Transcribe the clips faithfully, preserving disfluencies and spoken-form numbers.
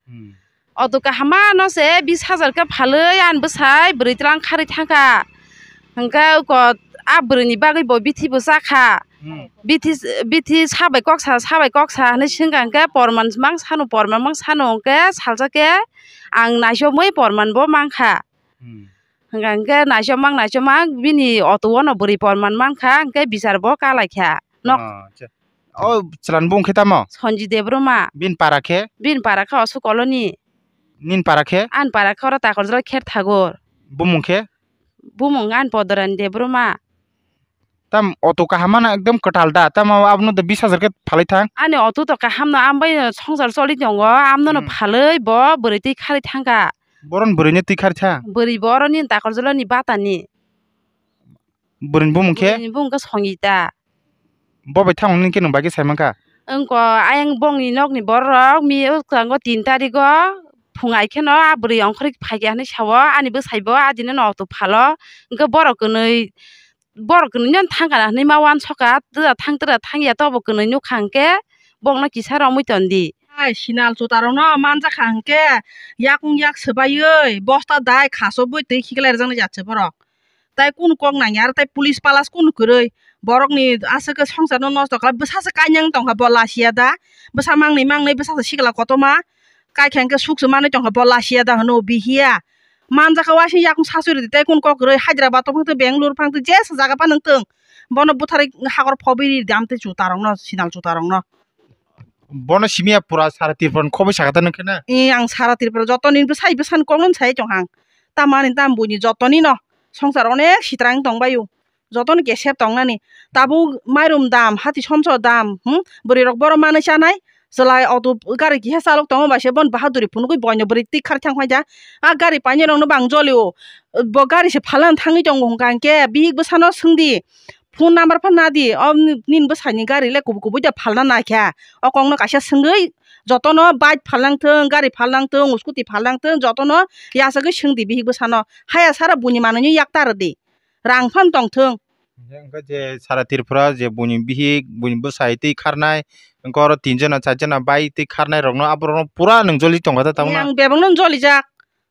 Hmm. Auto kaham no se bis hajar khe phalwi ani bwsai bwrwi tlang kharwi thangkha. Hwnkhe uko a bwrwini bagwi bo bithi bo chakha. Hmm. Bithi, bithi sabai koksa, sabai koksa hinwi swngkha hwnkhe porman mang sano, porman mang sano hwnkhe salsa khe ang naisomwi porman bo mankha. Hmm. Hwnkha hwnkhe naichomang naichomang bini auto-o no bwrwi porman mankha, hwnkhe bichar bo kalaikha. Nok- Ah, acha. O chwlan bung khe tamo? Sonji Debbarma. Bini para khe? Bini para khe Osu Colony. Nini para khe? Ani para khe oro Takarjala Kher Thagur. Bumung khe? Bumung ani Podorani Debbarma. Tam auto kaham mano ekdom kwtal da, tamo abono da bis hajar khe phalwi thang. Ani auto to kaham no, ambai no songsar choli tongo, amno no Hmm. phalwi bo bwrwi twi kharwi thangkha. Boron bwrwi no twi kharwi thang. Bwrwi bo oro nini Takarjala ni batani. Bwrwini bumung khe? Bwrwini bumung khe Songita. Bo bai thang nini khe nwng bai khe sai mankha? Wngko ayang bongni nokni borok mi wngkha tin tarigo phung ai kheno a bwrwi ongkhorwi phaikha hinwi sao, ani bwsai bo adino no auto phalo, hwnkhe borok kwnwi borok kwnwi no thangkha na hinwi ma uansukha, twda thang twda thangya tobo kwnwi nukha hwnkhe bokno kisa romwi tondi. Hai sinal chutarokno manjakha hwnkhe yakung yak swbaiwi bosta dai khasobwi twi khiklairjaknai jatse borok. Tai kunu kok nangya aro tai police palas kunu kwrwi borokni aswk khe songsarno nosto khlai, bwsasa kainyang tongkha bo lasiya da, bwsa mangnwi mangnwi bwsasa sikla kotorma kaikha hwnkhe sukse manwi tongkha bo lasiya da hwno bihiya. Manjakha waising yakung sasuri di, tei kun kok kwrwi Hyderabad tong phang twi, Bangalore phang twi, jesa jaga phano wng tong, bono butharwi hakor phobwi ri di, amtwi chutarokno, sinal chutarokno. Bono simiya pura sara Tripura ni khobwi sakha ta nung khe na? Ee, ang sara Tripura jotoni bwsai bwsani kokno sai tong ang. Tamani tam buini jotoni no songsar onek sitrang tong bai o. Jotono kesep tongnani. Tabuk mairum dam, hati somso dam, hmm? Bwrwi rok bohrok manwi chanai. Chwla auto gari kisa chalok tongo bai se bon bahaduri phunugwi boino bwrwi twi khar thang phai ja. A gari painai rokno bang jolio. Bo gari se phalna thangwi tongo hwnkha hwnkhe bihik bwsano swngdi. Phone number phan nadi. O nini bwsani gari le kubui kubui de phalna naikha. O kokno kaisa swngwi jotono bike phalnang thung, gari phalnang thung, scooty phalnang thung, jotono yachagwi swngdi bihik bwsano. Haya sara buini manwino yak ta rwdi. Rang phan tong thung. Hingke je sara Tripura je buini bihik, buini bwsai twi kharnai, hingke oro tin jona, char jona bai twi kharnai rokno, aborokno pura nwng joli tongkha ta tabukna? Ang bebakno jolijak,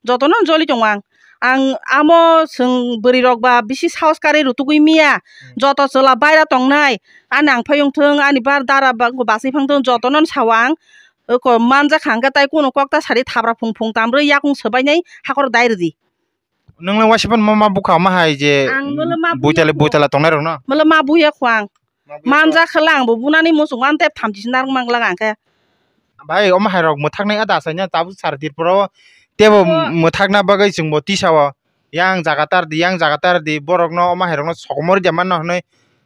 jotono joli tongo ang. Ang amo chwng bwrwi rok ba bisi sahos karwi rutugwi miya, joto chwla baira tongnai, ani ang phai wng thung, ani bar dara ba-, basai phang thung, jotono sao ang, oko manjak kha hingke tai kunu kok ta sadi thabra phung phung tamrwi yakung swbainai hakoro dai rwdi. Nwng le waisa phano ma, ma bukha omo hai je Ang molo ma buitali, buya buitala tongnai rokno? Molo ma buya kho ang. Ma buya kho. Manja khe lang bo bunani muchung an tep thamchi si narwk mang lang ang khe. Bhai, omo hai rok mwthaknai a da saina tabuk sara Tripura o tebo Oh. Mwthakna bagwi chwng bo tisa o. Yang jaga tar di, yang jaga tar di, borok no omo hai rok no sokomori de manno hwnwi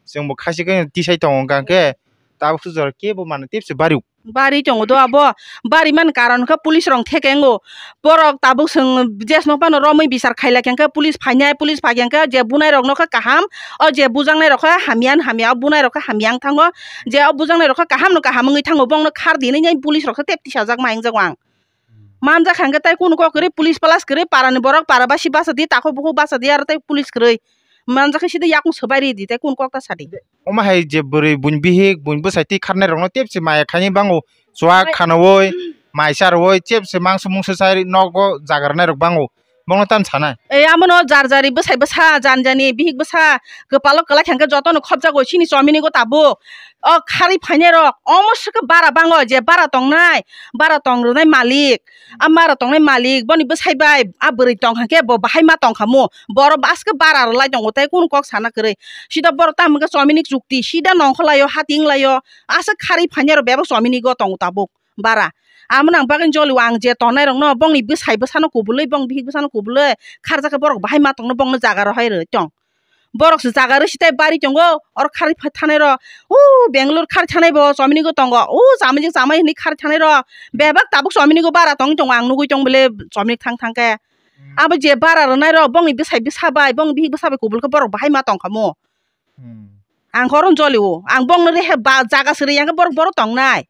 chwng bo khaisi khe tisai tongo hwnkha khe tabuk sujaro kebo manwi tebse bari. Bari tongo do abo, bari man karon khe police rok theke wngo. Borok tabuk chwng jesno phano romwi bichar khailai khe police phainai, police phai khe je bunai rok no khe kaham, o je bujaknai rok khe hamya hamya, o bunai rok khe hamya wng thango, je o bujaknai rok khe kaham no kaham wngwi thango, bongno khar dinwi police rok khe tep tisajak ma wng jago ang. Manjak kha hwnkhe tai kunu kok kwrwi police palas kwrwi para ni borok para basi basa di, takhuk bukhuk basa di, aro tai police kwrwi manjak khe sida yakung swbai ridi tai kunu kok ta sadi. Omo hai je bwrwi buini bihik buini bwsai twi kharnai rokno tebse maya khaini bango, chuak khanaui, mai charwi, tebse mangso mungso chai nogo jaga rwnai rok bango, bongno tamo sanai. Ei amono jar jari bwsai bwsa, jani jani bihik bwsa, kwpalo kwlai kha hwnkhe jotono khopjago chini chomini go tabuk. O kharwi phainai rok omo swkhe bara bango, je bara tongnai, bara tong rwnai malik, a bara tongnai malik boni bwsai bai a bwrwi tong kha khe bo bahai ma tong kha mu, borok baskhe bara rwlai tongo tei kunu kok sana kwrwi. Sida borok tamo hwnkhe chomini chukti sida nongkhor laio, hating laio, aswk kharwi phainai rok bebak chomini go tongo tabuk bara. Amo nang bagwi jolio ang je tongnai rokno bongni bwsai bwsano kubulwi, bong bihik bwsano kubulwi kharjak khe borok bahai ma tongno bongno jaga rohai rwi tong. Borok se jaga rwsi tei bari tongo, oro kharwi pha-, thanai rok, o Bangalore kharwi thanai bo chomini go tongo, o chamani chamai hinwi kharwi thanai rok, bebak tabuk chomini go bara tongwi tongo, ang nugwi tong bole chomini thang thang khe. Hmm. Abo je bara rwnai rok, bongni bwsai bwsa bai, bongni bihik bwsa bai kubul khe borok bahai ma tong kha mu. Hmm. Ang khoroknw jolio, ang bongno rehe ba jaga swrwi yang khe borok, borok tongnai.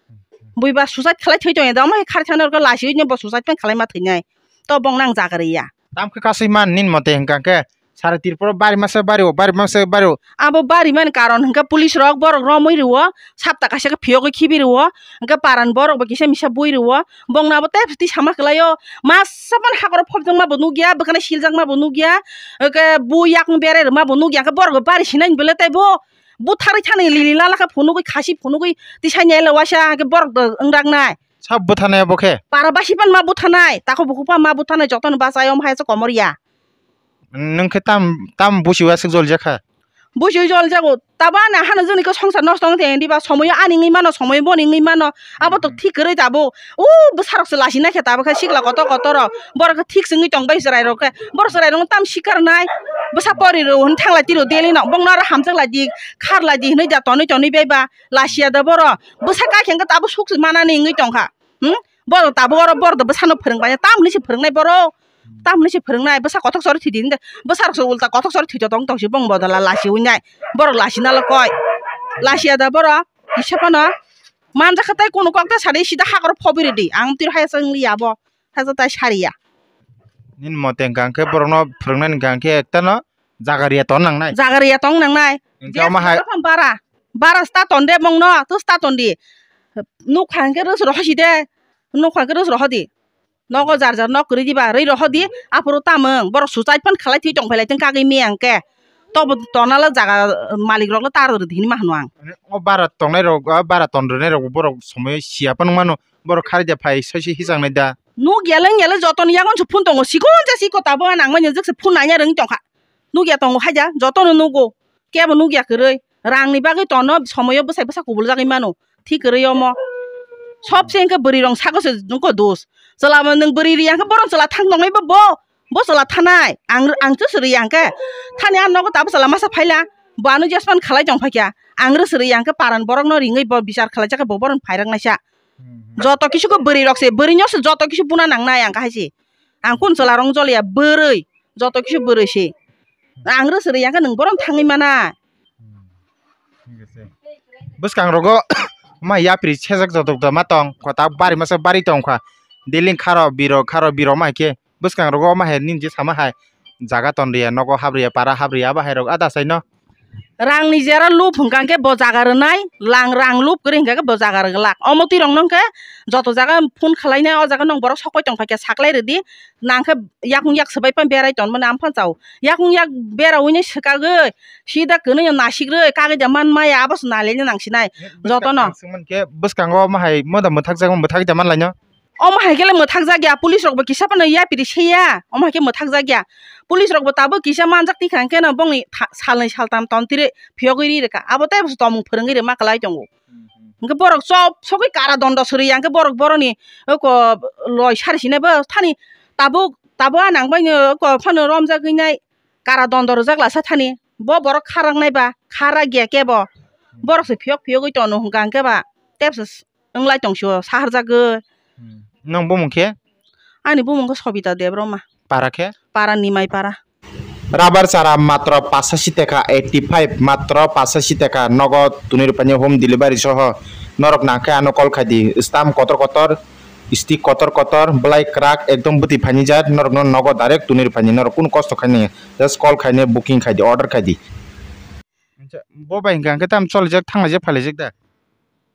Hmm. Bui ba suicide khlai thwi tong ya da, omo hai kharwi thanai rok khe lasi oi bo suicide phano khlai ma thwinai. To bongno ang jaga rwya. Tamo khe kasui man nini mote hwnkha khe Sara Tripura bari masa bari o, bari masa bari o. Abo bari mani karon hwnkhe police rok borok romwi rwo, sapta kaisa khe phiyogwi khibi rwo, hwnkhe paran borok bo kisa misa bui rwo, bongno abo tei twi sama kwlaio, masa phano hakoro phobjakma bo nukya, bwkhano siljakma bo nukya, hwnkhe bui yakung berai rwma bo nukya, hwnkhe borok bo bari sinai bwle tei bo butharwi thani lili lala khe phunugwi khasi phunugwi tisai nai le waisa, hwnkhe borok do wngraknai. Sab bwthanai abo khe? Para basi pan ma bwthanai, takhuk bukhuk pan ma bwthanai, jotono bachai omo hai se komor ya. Nwng khe tam, tam busi o aswk jol jakha? Busi o jol jago, tabo ani hano joni khe songsar nosto wng thang diba, somoyo ani wngwi mano, somoyo boni wngwi mano, abo to thik kwrwi tabo. O bwsarok se lasi nakhe tabo khe sikla kotor kotor rok, borok khe thik se wngwi tong bai chwrai rok khe, borok chwrai rok tam sikar nai, bwsa pori rw hwn thang lai tiro daily no, bongno aro hamjak lai di, khar lai di hwnwi da tonwi tonwi bai ba, lasi ya da borok, bwsa kha khe hwnkhe tabo suk se manani wngwi tong kha. Hmm? Borok tabuk oro borok do bwsano phwrwng bai, tam hwnwi se phwrwngnai borok? Tam hwnwi se phwrwngnai? Bwsa kothok chori thwidi hwnde, bwsarok se ulta kothok chori thwito tong tong si bong bodol lasi wngnai. Borok lasi nalo koi. Lasi ya da borok? Kisa phano. Manjak kha tai kunu kok ta sadi sida hakoro phobi ridi. Ang tiro hai chang li abo. Haja tai sari ya. Nini mote hwnkha khe borokno phwrwngnaini hwnkha khe ektano jaga riya ton nangnai. Jaga riya tong nangnai. Hwnkhe omo hai bara. Bara sta ton de bongno, to sta ton di. Nukha hwnkhe rwsoro hosi de. Nukha hwnkhe rwsoro hodi. Nogo jar jar nok kwrwi diba, rwi rohor di, aphuru tamung, borok suchai pan khalai thwi tong phai lai thung kagwi miyang khe. Tobo tonala jaga, eh, malik rok le tar rwdi hinwi ma hwno ang. O bara tongnai rok, o bara ton rwnai rok borok somoi siya pan wngmano, borok kharwi da phai soise hichang nai da. Nuk yaleng yaleng jotoni yagon se phone tongo, sikon ja siko tabo nang manya jikse phone nanya rwng tongkha. Nuk ya tongo haja, jotono nugo. Kebo nukya kwrwi, rangni bagwi tono somoyo bwsai bwsa kubuljagwi mano, thik kwrwi omo. Sobse hwnkhe bwrwi rok sako se nukho dos. Chwla bo nwng bwrwi riya hwnkhe bohrok chwla thang tongnai bo, bo, bo chwla thanai. Ang, ang to se riya hwnkhe, thani ang nogo tabuk chwla masa phaila, bo ano jespan khalai tong phaikha. Ang rw se riya hwnkhe paran borokno ringwi bo bichar khlaijak khe bo bohrokno phairak naisa. Joto kisu khe bwrwi rok se, bwrwi no se joto kisu buna nangnai ang khe hai se. Ang kun chwla rok joliya bwrwi, joto kisu bwrwi se. Ang rw se riya hwnkhe nwng bohrokno thangwi mana. Bwskang rogo ma yapri sejak jotok da ma tong kota bari masa bari tong kha. Daily kharo biro kharo biro ma khe bwskang rogo ma hai nini je sama hai jaga ton riya nogo hap riya para hap riya abo hai rok ada sai no. Rang ni jera lup hwnkha khe bo jaga rwnai lang rang lup kwrwi hwnkha khe bo jaga rwglak omo twi rok no hwnkhe joto jaga phone khwlai nai o jaga nw borok sokoi tong phaikha saklai rwdi nang khe yakung yak swbai phano berai tongmani amphan chao. Yakung yak bera wngwi swkagwi sida kwnwi no nasikrwi kagwi da man maya abo se nailaina nang sinai jotono. Bwskango omo hai moda mwthakjak mwthakwi da manlaino. Omo hai khe le mwthakjak ya, police rok bo kisa phano yapri se ya, omo hai khe mwthakjak ya. Police rok bo tabuk kisa manjak tikha hwnkhe no bongni tha-, salnwi saltam tontiri phiyogwi ri rwkha, abo tei bo se tongmung phwrwngwi rwma kwlai tongo. Hwnkhe borok chop sogwi kara dondo swrwi ya hwnkhe borok boroni oko loi sari sinai bo thani tabuk tabuk a nang bai oko phano romjagwi nai kara dondo rwjak lasa thani bo borok kharak nai ba kharak ya kebo borok se phiyok phiyogwi tono hwnkha hwnkhe ba tebsa wng lai tong sio saharjagwi. Nwng bumung khe? Ani bumung khe Sobita Debbarma. Para khe? Para Nimai para. Rubber chara matro pasashi teka eighty five, matro pasashi teka nogo twnwi rwphani home delivery soho norok nangkhe ano call khai di, stamp kotor kotor, stick kotor kotor, belai kwrak ekdom bwtwi phaini jat norokno nogo direct twnwi rwphani norok kunu kosto khainai just call khainai booking khai di, order khai di. Bo bai hwnkha hwnkhe tamo cholaijak thanglaijak phailaijak da?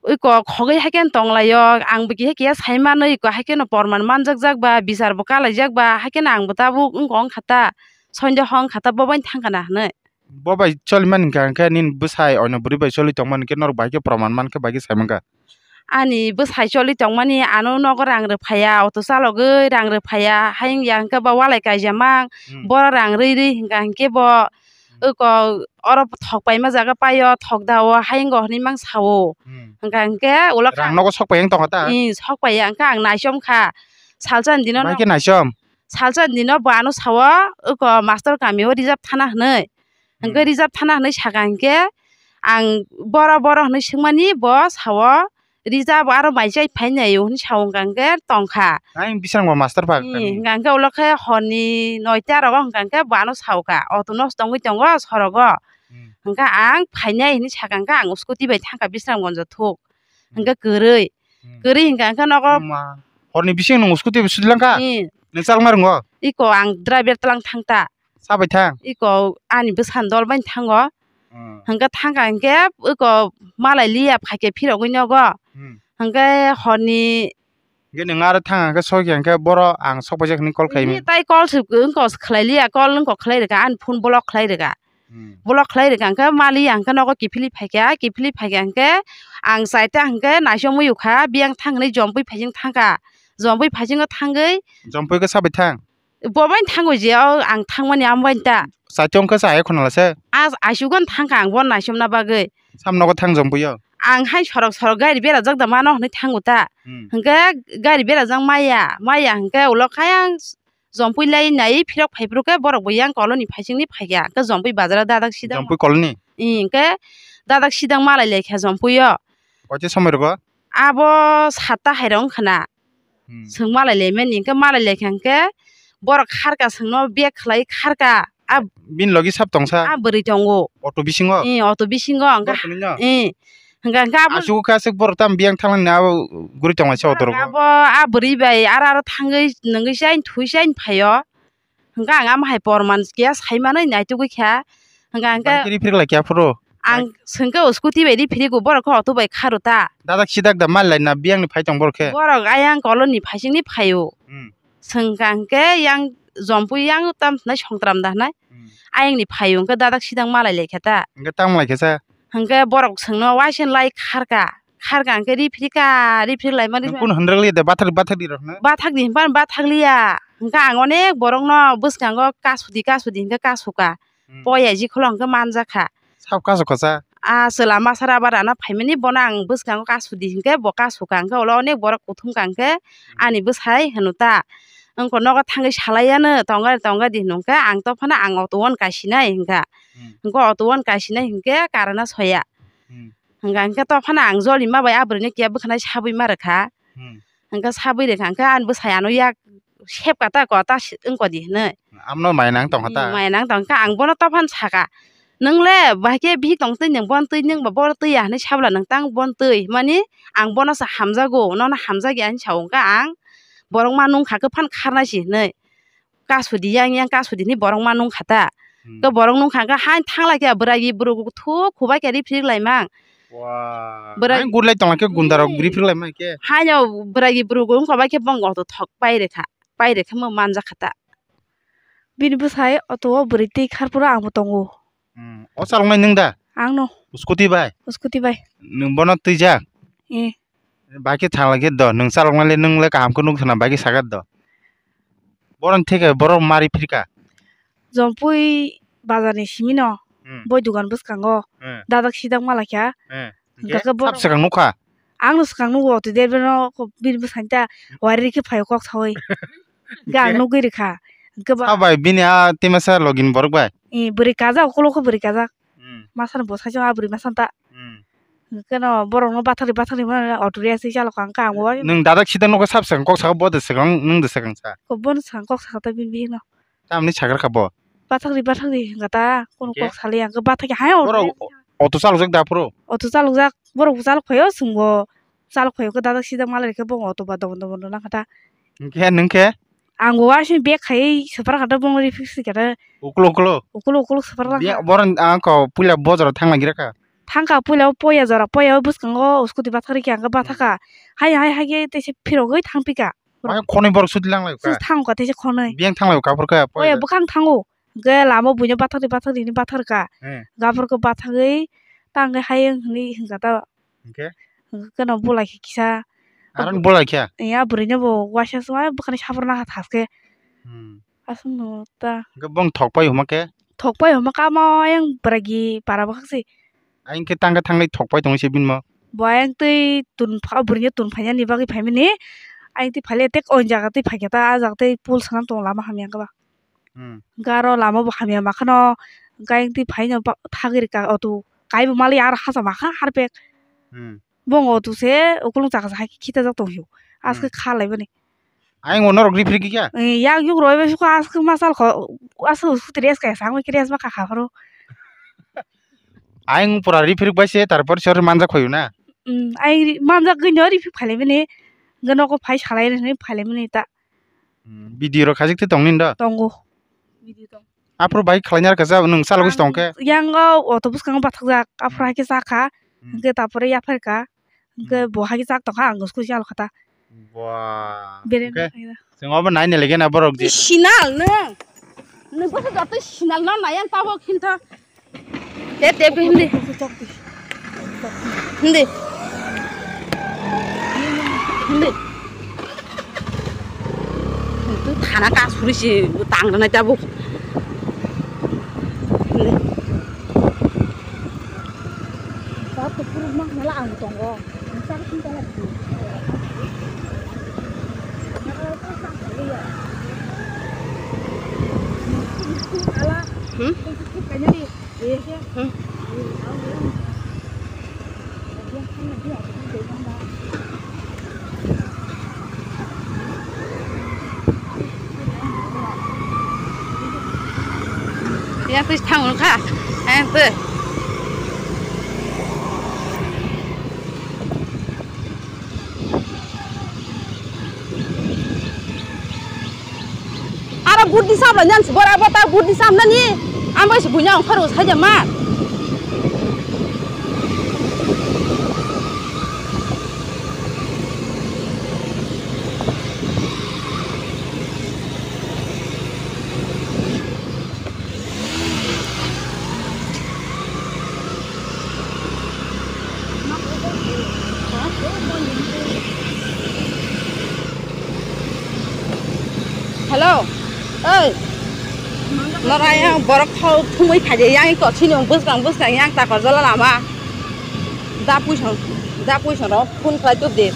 Ui kok khogwi haikhe tonglaio, ang bo kiha kiha saimanwi ui kok haikhe no porman manjakjak ba, bichar bo kalaijak ba, haikhe no ang bo tabuk wngkha wngkha ta, sondeho wngkha ta, bo bai thangkha na hwnwi. Bo bai cholimani hwnkha hwnkhe nini bwsai ono bwrwi bai choli tongmani hwnkhe norok bai khe porman mankhe bai khe saimankha. Ani bwsai choli tongmani ano nogo rang rw phaiya, auto chalogwi rang rw phaiya, hayung ya hwnkhe bo walai kaijamang, hmm, boro rang rwi rwi hwnkha hwnkhe bo ui kok oro thok paima jaga paio, thok da o hayung o hwnwi mang sao. Hmm. Hwnkha hwnkhe ulo kha. Rang nogo sok pai wng tongkha ta? Ih, sok paiya, hwnkhe ang naichom kha. Salsa ni dino. Bai khe naichom? Salsa ni dino bo ano sao, ui kok master kami o reserve thana hwnwi. Hwnkhe, hmm, reserve thana hwnwi saka hwnkhe ang boro boro hwnwi swngmani bo sao, Rija bo aro bai chai phainai o hwnwi sa wngkha hwnkhe tongkha. Ayang bising bo master pa. Hmm, hwnkha hwnkhe ulo khe horni noita rogo hwnkha hwnkhe bo ano sa wngkha, auto nosto wngwi tongo sorogo. Hmm. Hwnkhe ang phainai hwnwi sakha hwnkhe ang scooty bai thangkha Bisramganj o thuk. Hmm. Hwnkhe kwrwi. Hmm. Kwrwi hwnkha hwnkhe nogo. Ma, horni bising nwng scooty bai sudi langkha? Hmm. Nwng chalma rwngo? Iko ang driver tlang thangta. Sabai thang? Iko ani bwsani dol bai thango. Hmm. Hwnkhe thangkha hwnkhe iko malai liya phaikhe phirogwi nogo. Hmm. Hwnkhe horni Hwnkhe nwng aro thang hwnkhe sokya hwnkhe boro ang sok paijak hinwi call khaimani. Tei call se wngkha khlai liya, call wngkha khlai rwkha, ani phone block khlai rwkha. Hmm. Block khlai rwkha hwnkhe maliya hwnkhe nogo kiphilwi phaikha, kiphilwi phaikha hwnkhe ang chaita hwnkhe naisomwi ukha, biyang thang hinwi jompui phaising thangkha. Jompui phaisingo thangwi. Jompui khe sabai thang? Bo bai thango je o ang thangmani amo bai ta. Chaita wngkha cha ai khonala se. A aisugo thangkha ang bo naisomna bagwi. Sam nogo thang jompuio. Ang hai sorok sorok gari berajak da mano hwnwi thango ta. Hmm. Hwnkhe gari berajak maya, maya hwnkhe ulo khe ayang jompui lai nai phirok phaiphuru khe borok bo yang koloni phaisingni phaikha. Hwnkhe jompui bazaro dadak sidang. Jompui koloni? Ih, hwnkhe dadak sidang malai laikha jompuio. Waisa somoi rogo? Abo satta hai rok wngkha na. Hmm. Chwng malai laimani hwnkhe malai laikha hwnkhe borok kharka chwngno bag khlai kharka. A bini logi sab tongsa? A bwrwi tongo. Auto bisingo? Eh, auto bisingo hwnkhe. Borok kwlwino? Eh. Hwnkhe hwnkhe abo asuk khe asuk borok tam biyang thanglani abo guri tonglaisa auto rogo. Abo a bwrwi bai aro aro thangwi nungwi se ani thwi se ani phaio. Hwnkhe ang amo hai porman kiya saimanwi naitugwi kha. Hwnkhe hwnkhe bike riphirik lai kha phuru? Ang swngkhe o scooty bai riphirigo, borok khe auto bai kharo ta. Dadak sidak da mal lai na biyang ni phai tong borok khe? Borok ayang koloni phaising ni phaio. Hmm. Swngkha hwnkhe yang jompui yang tam thnai songtram da hnai. Hmm. Ayang ni phaio hwnkhe dadak sidak malai lai kha ta. Hwnkhe tamo lai kha sa? Hwnkhe borok swngno waisa lai kharka. Kharka hwnkhe riphirika, riphiri laima. Nung kunu hwnrwk liya de, bathak, bathak di rok no? Bathak di hwnba bathak liya. Hwnkhe ang onek borokno bwskango kasudi, kasudi hwnkhe kasuka. Hmm. Poya jikholo hwnkhe manjakha. Sab kasukha sa? A chwla masa rubber rana phaimani bono ang bwskango kasudi hwnkhe bo kasuka. Hwnkhe ulo onek borok kuthumka hwnkhe ani bwsai hwno ta. Wngkha nogo thangwi salaiyano, tonga, tonga di hwnka. Ang tophano ang auto o kasinai hwnkha. Hmm. Hwnkhe auto o kasinai hwnkhe karana soya. Hmm. Hwnkha hwnkhe tophano ang jolima bai a bwrwino kiya bwkhanai sabwi ma rwkha. Hmm. Hwnkhe sabwi rwkha hwnkhe ani bwsai ano yak sepka ta ko ta wngkha di hwnwi. Amno mai nang tongkha ta? Hmm, mai nang tongkha. Ang bono tophano saka, "Nwng le bahai khe bihik tong twi nwng bono twi, nwng ba bono twi ya," hwnwi sabla, "Nwng tang bono twi," hwnmani ang bono se hamjago, nono hamjakya hwnwi sa wngkha ang. Borok ma nungkha khe phan kharnai si hwnwi. Kasudi yang yang kasudi ni borok ma nung kha ta. Hmm. Ke borok nung kha ke hain thang lai khe bwragi bwrwk thuk khubai khe riphirik lai mang. Wa. Bwragi. Hain gurlai tong lai khe gunda rok riphirik lai mang khe. Haino bwragi bwrwk wng kha bai khe bong auto thok pai rwkha. Pai rwkhe mo manjak kha ta. Bini bwsai auto o bwrwi twi khar phuru ang bo tongo. Hmm. O chaloknai nwng da? Ang no. Scooty bai? Scooty bai. Nwng bono twijak? Eh. Bai khe thang lai khe do, nwng chalok nai le, nwng le kaham khe nuk thana bai khe sakha do. Borok ni theke borok mari phirka. Jompui bazar ni simi no, hmm, boi dugan bwskango, hmm, dadak sidak ma lai kha. Hmm. Hwnkhe hwnkhe sab borok swkang nukha? Ang no swkang nugo, auto driver no bini bwsani ta wari rikhe phaio kok saui. Hwnkhe ang nugwi rikha. Hwnkhe ba- Sab bai bini a twi masa logi ni borok bai? Eh, bwrwi kajak, ukulok khe bwrwi kajak. Hmm. Masa ni bwsai chwng a bwrwi masa ta. Hmm. Hwnkhe no borok no bathakdi bathakdi mano auto riya se chalok ang kha ang bo. Nwng dadak sida nokha sab swkang kok saka bo de swkang nwng de swkang sa. Ko bono swkang kok saka ta bini bihik no. Tamni sakar kha bo. Bathakdi bathakdi hwnkha ta kono kok sali ang khe bathakdi hai auto. Borok auto chalok jak da phuru. Auto chalok jak borok bo chalok phaio chwng bo chalok phaio khe dadak sida malai khe bo auto ba dobon dobon rw nang kha ta. Hwnkhe nwng khe? Ang bo waising bag khai swpar kha ta bongni riphirik swi kha ta. Ukulo ukulo. Ukulo ukulo swpar lang kha. Borok ang kho puila bojaro thang lai gira kha. Thang kha puila o poya jora poya o bwskango scooty bathak rikha ang khe bathak kha. Hai hai hai khe teisa phirogwi thang phi kha. Mai khonwi borok suti lang lai kha. Thang kha teisa khonwi. Biyang thang lai kha phur kha. Poya bwkhang thango. Hwnkhe lama o buino bathakdi bathakdi hinwi bathar kha. Hwnkhe aphuru khe bathagwi tangwi hayung hinwi hwnkha ta. Hwnkhe? Hwnkhe kheno bolai khe kisa. Aro bolai khe? Ya bwrwino bo waisa se bwkhani sabrwna ha thaske. Hmm. Aswkno ta. Hwnkhe bong thokpai huma khe? Thokpai huma khe amo ayang bwragi para bwkhak se. Ayang khe tangkhe thangwi thokpai tongwi se bini mo? Bo ayang twi tun pha-, bwrwino tun phainani bagwi phaimani. Ayang twi phaile tek o jaga twi phaikhe ta, ah jaga twi pool swnam tongo lama hamya khe ba. Hmm. Hwnkhe aro lama bo hamya ma kheno, hwnkhe ayang twi phaino ba-, thagwi rwkha auto, kaibo mali aro hachama kha harpek. Hmm. Bong auto se ukulung chakha se hai khe khitajak tongphio. Aske hmm, kha laimani. Ayang bo norok riphirik kha? Eh, yak yuk roi bai sukha aske ma chal kho, aske scooty race kha, sangwi khe race ma kha kha pharo. Ayang pura riphirik bai se, tarpor se oro manjak phaio na? Hmm, ayang ri-, manjak gwi no riphirik phailaimani, hwnkhe nogo phai salai rw hinwi phailaimani ta. Hmm, video rok khajik twi tong nini do? Tongo. Video tong. Aphuru bai khlaina rwkha jab nwng chalogwi tong khe. Yang o auto bwskango bathakjak, aphuru hai khe chakha, hmm, hwnkhe tapore yapharkha, hwnkhe, hmm, bo hai khe chak tongkha, ang scooty chalokha ta. Ba. Berem hwnkhe khaida. Chwng obo nai nai lagi na borok je. Sinal nwng. Nwng bo se joto sinal no nai ang tabok hinto. Te, te, hindi. Hindi. Hindi. Itu thana ka suri si tang na tabuk. Hindi. Ba tu puru mak mala ang tongo. Ang tak sing tala. Hmm? Yang twi thang hwn kha. Yang twi. Aro budi samla nyan si bora bota budi samla ni. Ambo si bunya ongkhar usai jama. Hello, oi, nora yang borok thau thumui khaide yang iko sini bwskang bwskang yang takor jala lama da puisong da puisong rok phone khlai tubdi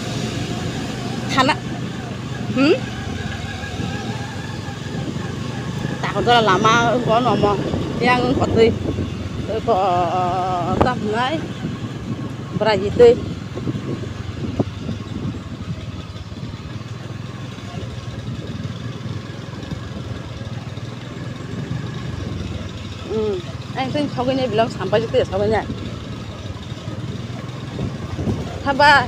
thana, hmm? Takon jora lama wngkha nomo yang wngkha twi ko tam wngnai bwragi twi. Hmm, ang twi sogwi nai belong sampai twi sogwi nai. Haba.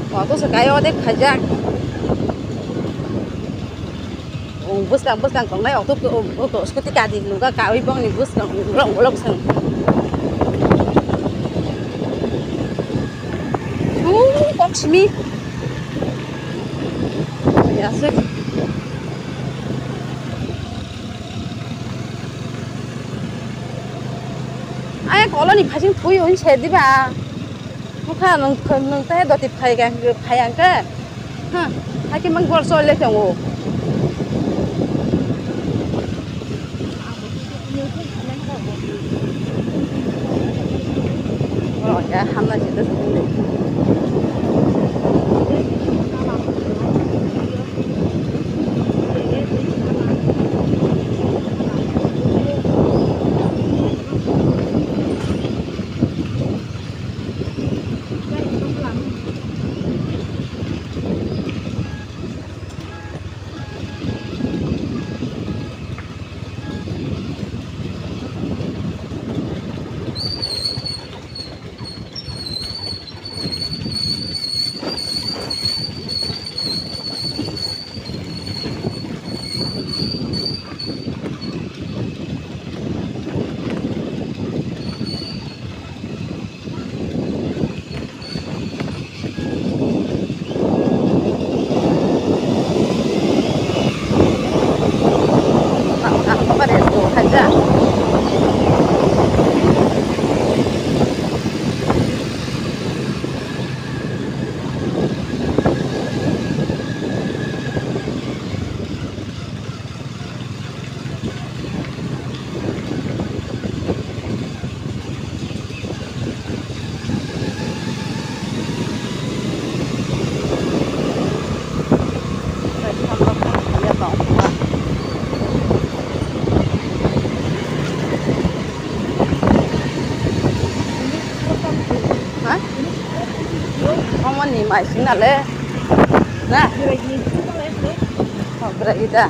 Auto se kai o de khaijak. Bwskang bwskang tongnai auto, auto scooty kadi nukha kawi bongni bwskang ulok ulok sang. Su kok simi. Yasuk. Ai koloni phasing thui hwn se diba. Bukha nung nung te doti phai ga phai ang ke. Ha, haki mang gor sol le tongo. Oh, ya hamna jita sini. Ha? Omo ni mai sing nale. Na? Oh, berai da.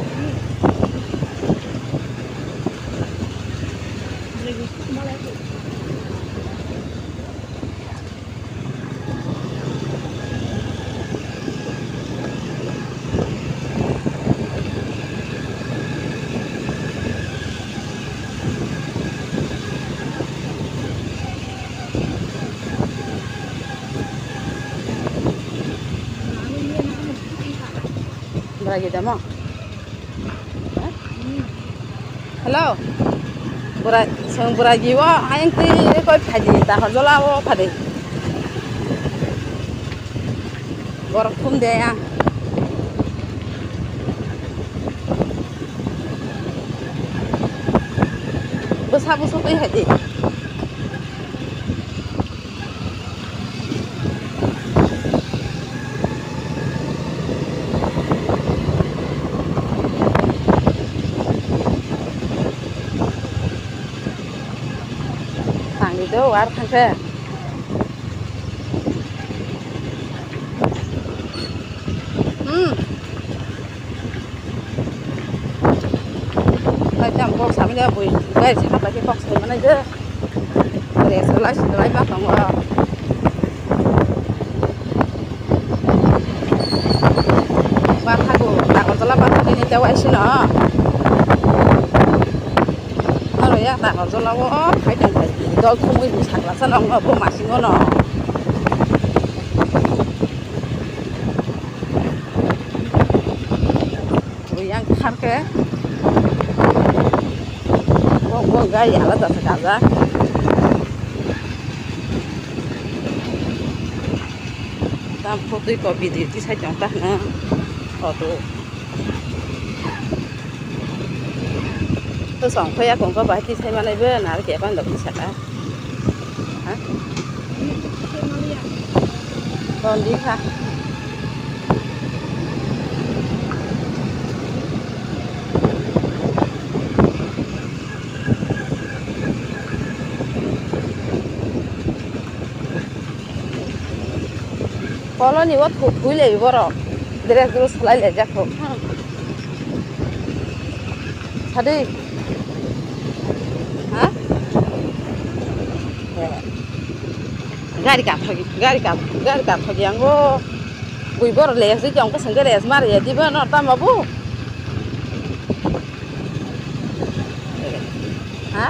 Hello. Burai, seng burai jiwo, ayang ti koi phadi, tahor jola wo phadi. Borok thum de ya. Bwsa bwswk twi hai di. Thang di do, war thang khe. Hmm. Bai tam kok samani bui, bai saka bai kok sai manai je. Res lai, lai ba tongo. Ba thago, Agartala ba thago ni tewai sino. Oro ya Agartala o khai tong khai. Dol thumui bu sakla sa nong bo masingo no. Yang kharke. Bo, bo gari alada se kajak. Tam photo ko video tisai tong ta hwno. Photo. To song khoya kong ko bai tisai manai bo nar ke kon dok tisaka. Ha? Kon di kha. Koloni o thuk thui lai borok. Dress dress khlai lai jak thuk. Sadi. Ha? Gari kathok, gari kathok, gari kathok yango. Bui borok les di jong keseng ke les mari ya diba no tama bu. Ha?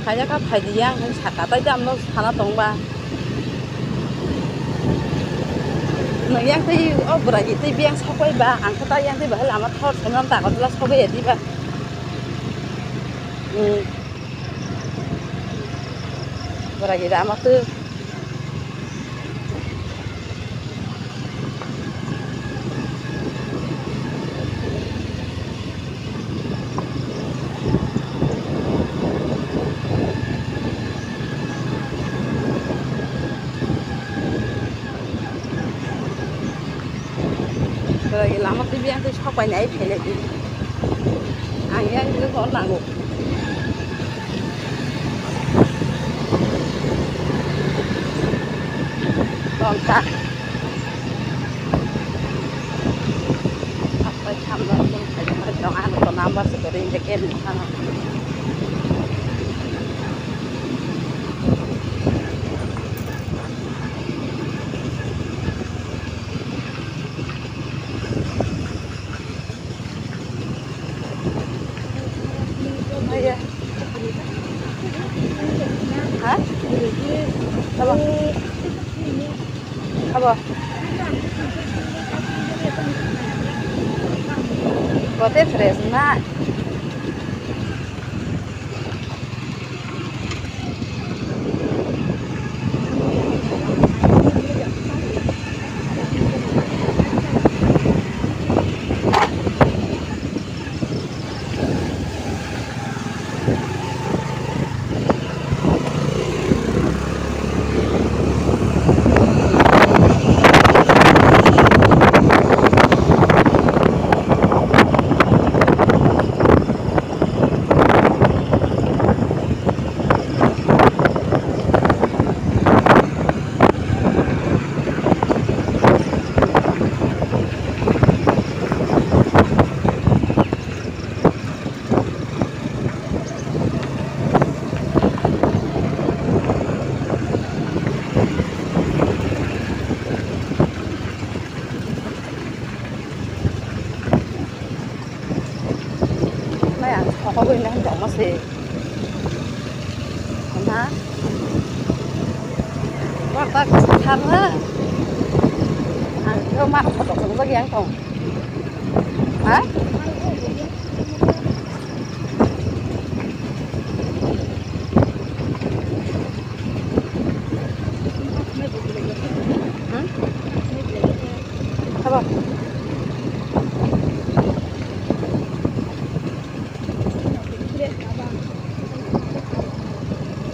Khaina kha phai di yang, saka tai jam no sana tong ba. Nang yang tai o bwragi tai biang sokoi ba, ang kha tai yang tai bahai lama thor sana ta ko tla sokoi ya di ba. Hmm. Bwragi da ama tu. Lama twi biang twi sok bai nai phai lai di. Ang yang twi hor nango. Tongkha. Apai thamno phone khaijak bai tong, ano to number se kwrwi hinkhe khe nukha no. Ha? Abo. Abo. Kote fresh na. Mai ang sokogwi nang tongma se. Ama. Bak thar na. Ang to ma photo ko ba yang tong. Ha? Hmm? Haba.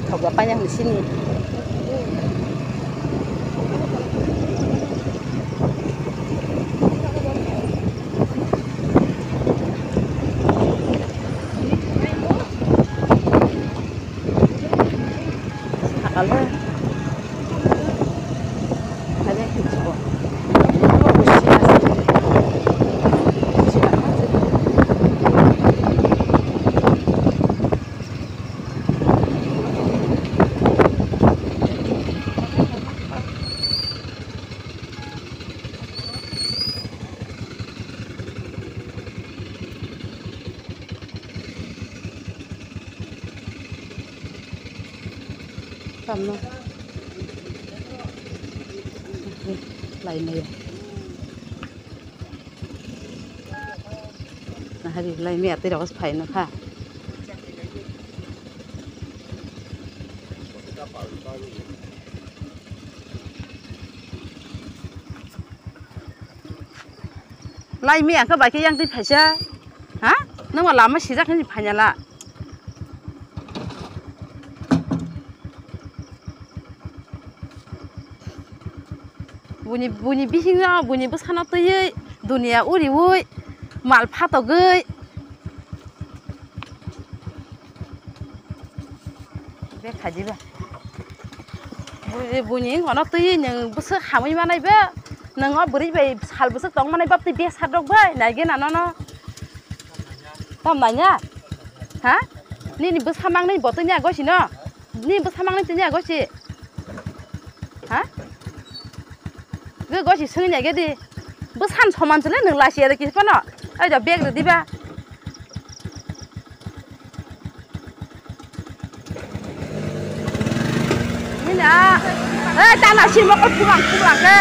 Khawga paina hwn sini. Sakale. Tamno. Laimaya. Nahari laimaya tei rok phaino kha. Laimaya khe bai khe yang twi phaisa. Ha? Nangma lama sijak hinwi phainala. Buini, buini bisingo, buini bwsano twiwi, duniya uriwi, mal phatogwi. Be khajiba. Bui-, buini wngkha no twi nwng bwswk hamwi manai ba. Nwng o bwrwi bai sal bwswk tong manai ba twi besa dok bai. Naigena nono. Tam nanya? Ha? Nini bwsa mangni bo twi nya gosi no? Nini bwsa mangni twi nya gosi? Ha? Ge gosi swngwi nya gedi. Bwsan soman sile nwng lasi ya de kisa phano. Ai da bag rwdi ba. Nina. Eh, tana simo ko pulang pulang ke.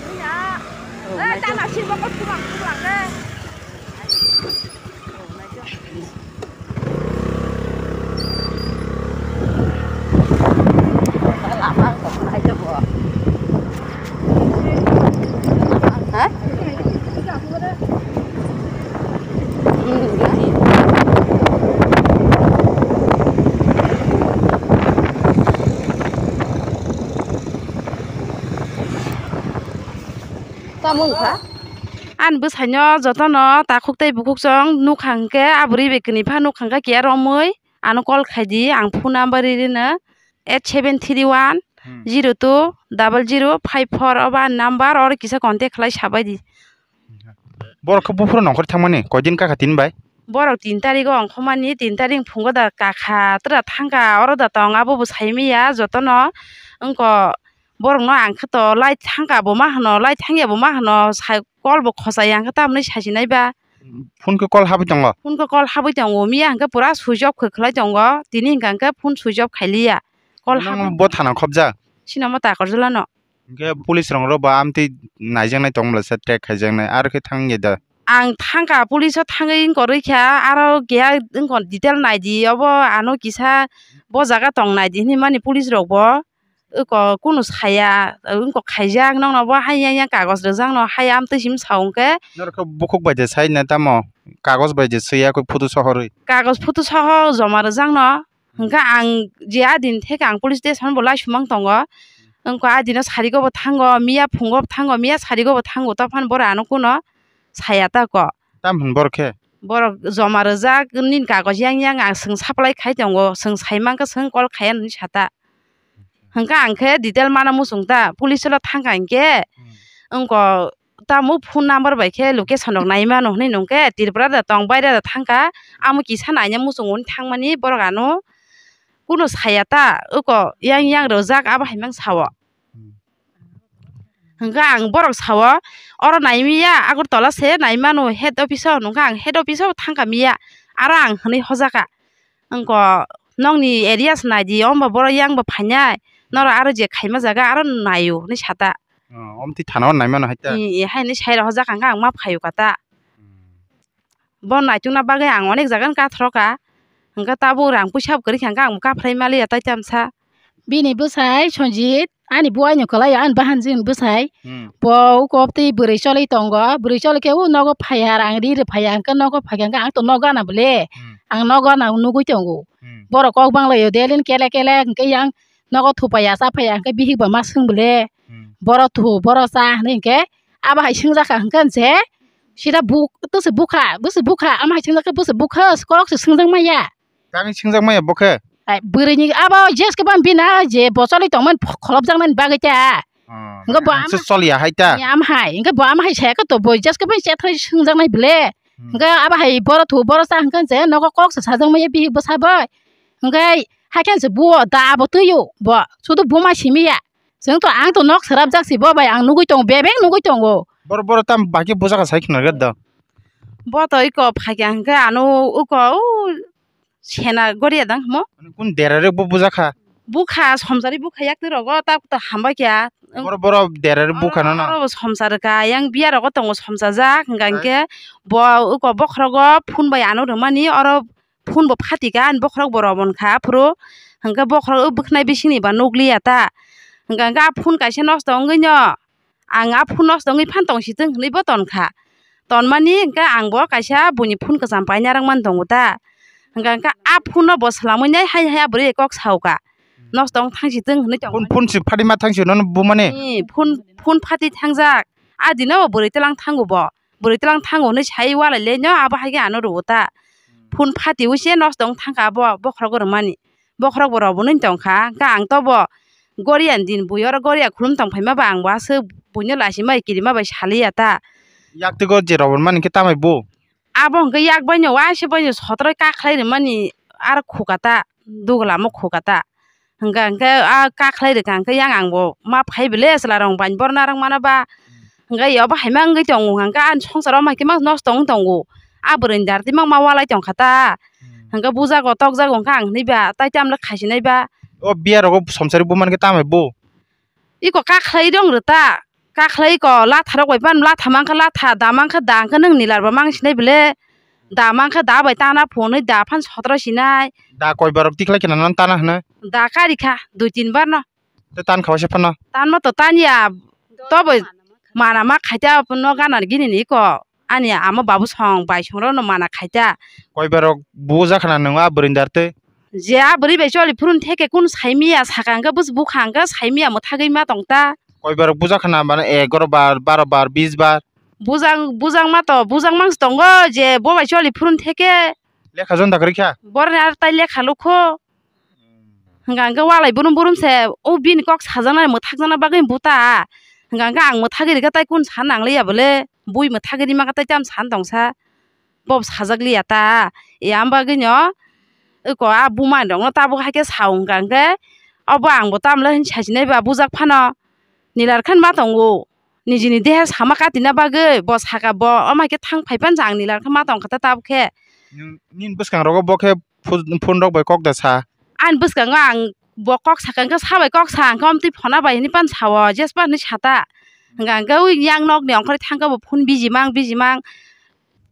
Nina. Eh, tana simo ko pulang pulang ke. Tamo wngkha? Ani bwsaino jotono takhuk tei bukhuk chwng nukha hwnkhe, a bwrwi bai kwnwi pha nukha hwnkhe kiya romwi ano call khai di, ang phone number ri rino eight seven three one zero two double zero five four obo ani number, oro kisa contact khlai sabai di. Borok khe buphuru nongkhor thangmani koidin kakha tin bai? Borok tin tarigo ongkhormani, tin tarik phungo da kakha tra thangkha, oro da tong abo bo saimaya jotono wngkha. Borokno ang khe to light thangkha bo ma hwno, light thangya bo ma hwno, sai call bo khochai ang khe tamoni sasinai ba. Phone khe call habwi tongo? Phone khe call habwi tongo, miya hwnkhe pura switch off khe khlai tongo, tini hwnkha hwnkhe phone switch off khailiya. Call habwi bo thana khobjak? Sinamo ta korjolano. Hwnkhe police rok bo amtwi naijaknai tongmwla se track khaijaknai, aro khe thangya da? Ang thangkha, police o thangwi wngkorwi kha, aro keha wngkor detail naidi, obo ano kisa bo jaga tong naidi hinwi mani police rok bo. Eko kunu saya, wngkok khaijak, nokno bo hai yang yang kagoj rwjakno, hai amtwi sim sa hwnkhe. Norok khe bukhuk bai de sai na tamo? Kagoj bai de swiya khe photo sohorwi? Kagoj photo soho joma rwjakno. Hwnkhe ang je a din theke ang police station bo lai sumang tongo. Wngkha a dino sarigo bo thango, miya phungo bo thango, miya sarigo bo thango, tophano boro ano kuno saya ta ko. Tam hwn borok khe? Borok joma rwjak nini kagoj yang yang ang swng supply khai tongo, swng sai mankha swng call khaiya nini sata. Hwnkhe ang khe detail mana muchung ta, police o thangkha hinkhe, wngkha tamo phone number bai khe location rok nai mano hinwi nungkhe, Tripura da tong, baire da thangkha, amo kisa naina muchungo hinwi thangmani borok ano kuno saya ta, wngkha yang yang rwjak abo hai mang sao. Hwnkhe ang borok sao, oro naimiya Agartala se naimano head office o, hwnkhe ang head office o thangkha miya, aro ang hinwi hojakha. Wngkha nokni area se nai di, omba borok yang bo phainai, norok aro je khaima jaga aro naio hinwi sata. Oh, omtwi thana o naimano hai ta? I, i, haini sai rok hojak ang khe ang ma phaio kata. Hmm. Bo naitukna bagwi ang onek jaga no kathoro ka, hwnkhe tabuk rang puisa bo kwrwi kha hwnkhe ang bo kaphrai maliya tai tamsa. Bini bwsai Sanjit, ani buaino kwlaio, ani bahanjini bwsai. Hmm. Bo uko tei bwrwi choli tongo, bwrwi choli khe o nogo phaiya, ang ri rw phaiya, hwnkhe nogo phaikha hwnkhe ang to nogo gana bwle. Hmm. Ang nogo gana nugwi tongo. Hmm. Borok kok banglaio, delin kele kele, hwnkhe yang nogo thupaiya, chaphaiya, hwnkhe bihik ba ma swng bwle. Hmm. Boro thu, boro cha, hwnwi hwnkhe abo hai swngjakha hwnkhe je, sida bu-, bwswk bukha, bwswk bukha, amo hai swngjakha, bwswk bukha, kok se swngjak maya. Tangwi swngjak maya bo khe? Ai, bwrwini abo jeske ban bina je bo choli tongmani ph-, kholopjaknani bagwi ta. Oh, hwnkhe bo ang ama se choliya hai ta? Ni ama hai, hwnkhe bo ama hai saya khe to bo jeske ban chethrai swngjaknai bwle. Hmm. Hwnkhe abo hai boro thu, boro cha hwnkhe je nogo kok se sajak maya bihik bwsa bai. Hwnkhe haikhe se buo da bo twio bo, sudu buma simiya. Chwng to ang to nok srapjak si bo bai, ang nugwi tongo, bebeng nugwi tongo. Boro, boro tam bai khe bujaka sai khna rwgwt do. Bo to iko phaikha hwnkhe ano uko u sena goria dang mo. Kun dera rok bo bujak kha? Bukha, somsari bukha yaktwi rogo, ta to hambai kha. Boro, boro dera rok bukha no no. Oro bo somsar kha, yang biya rogo tongo somsajak, hwnkha hwnkhe bo uko bokhorogo phone bai ano rwmani, oro phone bo phatika, ani bokhorok bo robon kha, aphuru hwnkhe bokhorok o bwkhnai bisingni ba nukliya ta. Hwnkha hwnkhe a phone kaisa nosto wngwi no, ang a phone nosto wngwi phan tong si chwng hwnwi bo ton kha. Tonmani hwnkhe ang bo kaisa buini phone kwcham paina rwngmani tongo ta. Hwnkha hwnkhe a phone no bo swlamwi nai hai hai a bwrwi kok sao kha. Nosto wng thang si chwng hwnwi tong. Phone, phone si phadi ma thang si nono bumani? Ee, phone, phone phati thangjak. A dino bo bwrwi twlang thango bo. Bwrwi twlang thango hwnwi sai walai le no abo hai khe ano rwo ta. Phone phatiwi se nosto wng thang kha abo bokhorok rwmani. Bokhorok bo robonwi tong kha, hwnkhe ang to bo goria ni din bui oro goria khulum tong phaima ba ang bo aswk buino lachi mai kirima bai saliya ta. Yaktwgo je robon mani khe tamai bo? Abo hwnkhe yak baino waisa baino sotroi kakhlai rwmani aro khuka ta, duglam o khuka ta. Hwnkha hwnkhe a kakhlai rwkha hwnkhe yang ang bo ma phai bwle chwla rok bai borna rok mana ba. Hwnkhe abo hai ma wngwi tongo hwnkha ani songsaro ma khe ma nosto wng tongo. A bwrwi ni dar twi ma ma walai tong kha ta. Hwnkhe bujago tokjago hwnkha ang hwnwi ba tai tamle khaisinai ba. O biya rogo somsari bo man khe tamai bo? Iko kakhlai rong rw ta. Kakhlai ko latha rok bai pan latha mang kha latha, da mang kha da, hwnkhe nwng nilar ba mang sinai bwle. Da mang kha da bai tana phunwi da phan sotro sinai. Da koi barok tikhlai khna nan tana hwno? Da kari kha dui tin bar no. Te tan kha waisa phano? Tan ma to tan ya. To bai mana ma khaita no gana gini ni ko. Ani ama babu song bai song rok no mana khaita. Koi barok buo jakhana nwng a bwrwini dar twi? Je a bwrwi bai choli phurun theke kun saimiya saka hwnkhe bus bukha hwnkhe saimiya mwthagwi ma tong ta. Koi barok buja khana mane egaro bar, baro bar, bis bar. Bujang, bujang ma to, bujang mang tongo je bo bai choli phurun theke. Lekha jon da kwrwi kha? Borni ar tai lekha lukho. Hwnkha hwnkhe walai burum burum se o bini kok sajaknai mwthakjakna bagwi buta. Hwnkha hwnkhe ang mwthagwi rikha tai kun san nangliya bole. Bui mwthagwi rima kha tai tam san tongsa. Bob sajak liya ta. E, am bagwino, eko a buma rokno tabuk hai khe sa wngkha hwnkhe, obo ang bo tamle hwn sajinai ba bujak phano. Nilar khan ma tongo. Nijini deha sama katina bagwi, bo saka bo, omo hai khe thang phai pan jang nilar khan ma tong kha ta tabuk khe. Nini bwskang rogo bo khe phone, phone rok bai kok da sa? Ani bwskango ang bo kok sakha hwnkhe sabai kok sa hwnkhe omtwi phona bai hinwi pan sao jespa hinwi sata. Hwnkha hwnkhe o yang nokni ongkhorwi thangkhe bo phone biji mang biji mang.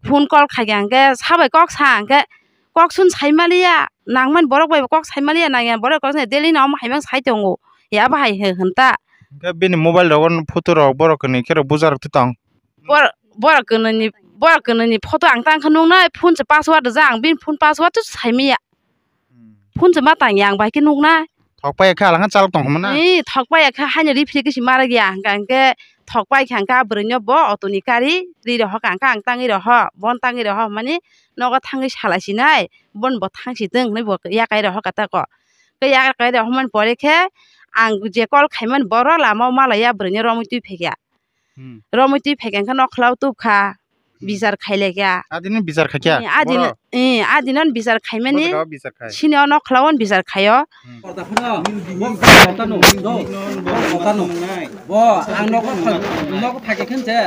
Phone call khaikha hwnkhe sabai kok sa hwnkhe kok sun sai maliya. Nangmani borok bai bo kok sai maliya, nangya borok kok sai daily no omo hai mang sai tongo. Yabo hai hwn ta. Hwnkhe bini mobile rogo photo rok borok kwnwi khe rok buja rok tong. Bor-, borok kwnwi ni, borok kwnwi ni photo ang tang khe nuknai, phone se password rijak, ang bini phone password se sai manya. Hmm. Phone se ma tang ya, ang bai khe nuknai. Thok pai khe alang khe chalok tong kha mano? Ee, thok pai khe haino rifri khe se ma rwk ya, hwnkha hwnkhe thok pai kha hwnkhe a bwrwino bo auto ni kari ri rohor kha, hwnkhe ang tangwi rohor, bono tangwi rohor hwnmani nogo thangwi salai sinai, bono bo thang si tong hwnwi bo yakai rohor kha tako. Khe yakai rohormani pore khe ang je call khaimani boro lama o malai ya bwrwino romwi twi phai kha. Hmm. Romwi twi phaikha hwnkhe nokhla o tubkha, bichar khailaikha. Adino bichar khaikha? Eh, adino, eh, adino bichar khaimani. Bojagao bichar khai. Sini o nokhla o bichar khaio. Hmm. Bo ang nogo phai, nogo phaikha khe je.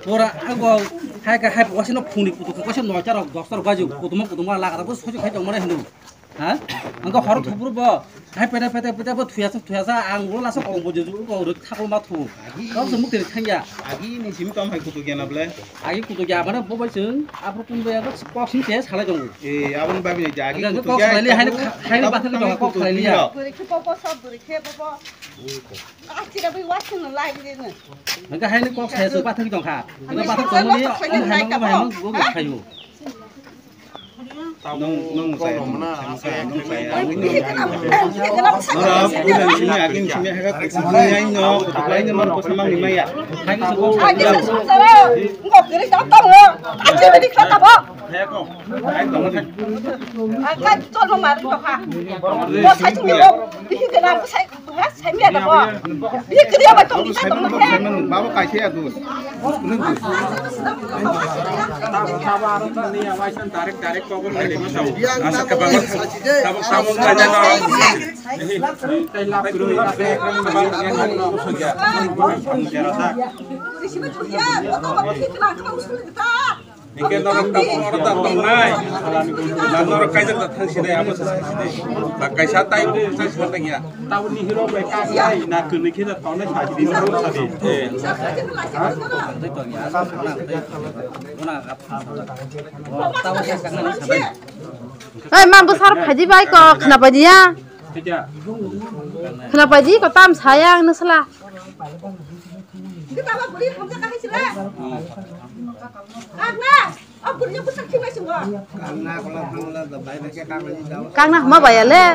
Pura ang bo hai kha hai bo wasino phungni kutu khe wasino noita rok dosta rok baju kutumo kutumo laga bo sosi khai tongmani hino. Ha? Ang ko horo thupuru bo. Hai pete pete pete bo thuya sa thuya sa ang bo lasa kong bo juju ko ruk thakol ma thu. Kau se mukti thangya. Agi ni simi tom hai kutu gena ble. Agi kutu gya mana bo bai chwng. Aphuru kun bai ko kok sing se salai dong. Eh, aboni babi ni agi kutu gya. Kok salai li hai hai bathak dong kok salai li ya. Buri khe bo bo sob buri khe bo bo. Ang kira bai wa sing lai ni. Ang ka hai ni kok salai su bathak dong kha. Ang bathak dong ni. Ang hai mang mang go khayu. Nung, nung saya, nung saya, nung saya. Nora, bulan sini, akin sini, haka, sini, no, lain no, mau pesan mang lima ya. Babo kaisa ya dus. Direct, direct kok. Tabuk, tabuk, tabuk. Hingke norok tabuk oro da tongnai. Na norok kaijak da thang sinai, abo se sai sinai. Ba kaisa tai bo sai sinai tang ya. Tabuk ni hero bai kak nai, na kwnwi khe da tongnai sa di, sa di. Eh. Oi, ma bwsar phaidi bai ko khna paidi ya. Khna paidi ko tam saya ang nw sala. Kangna huma baya le.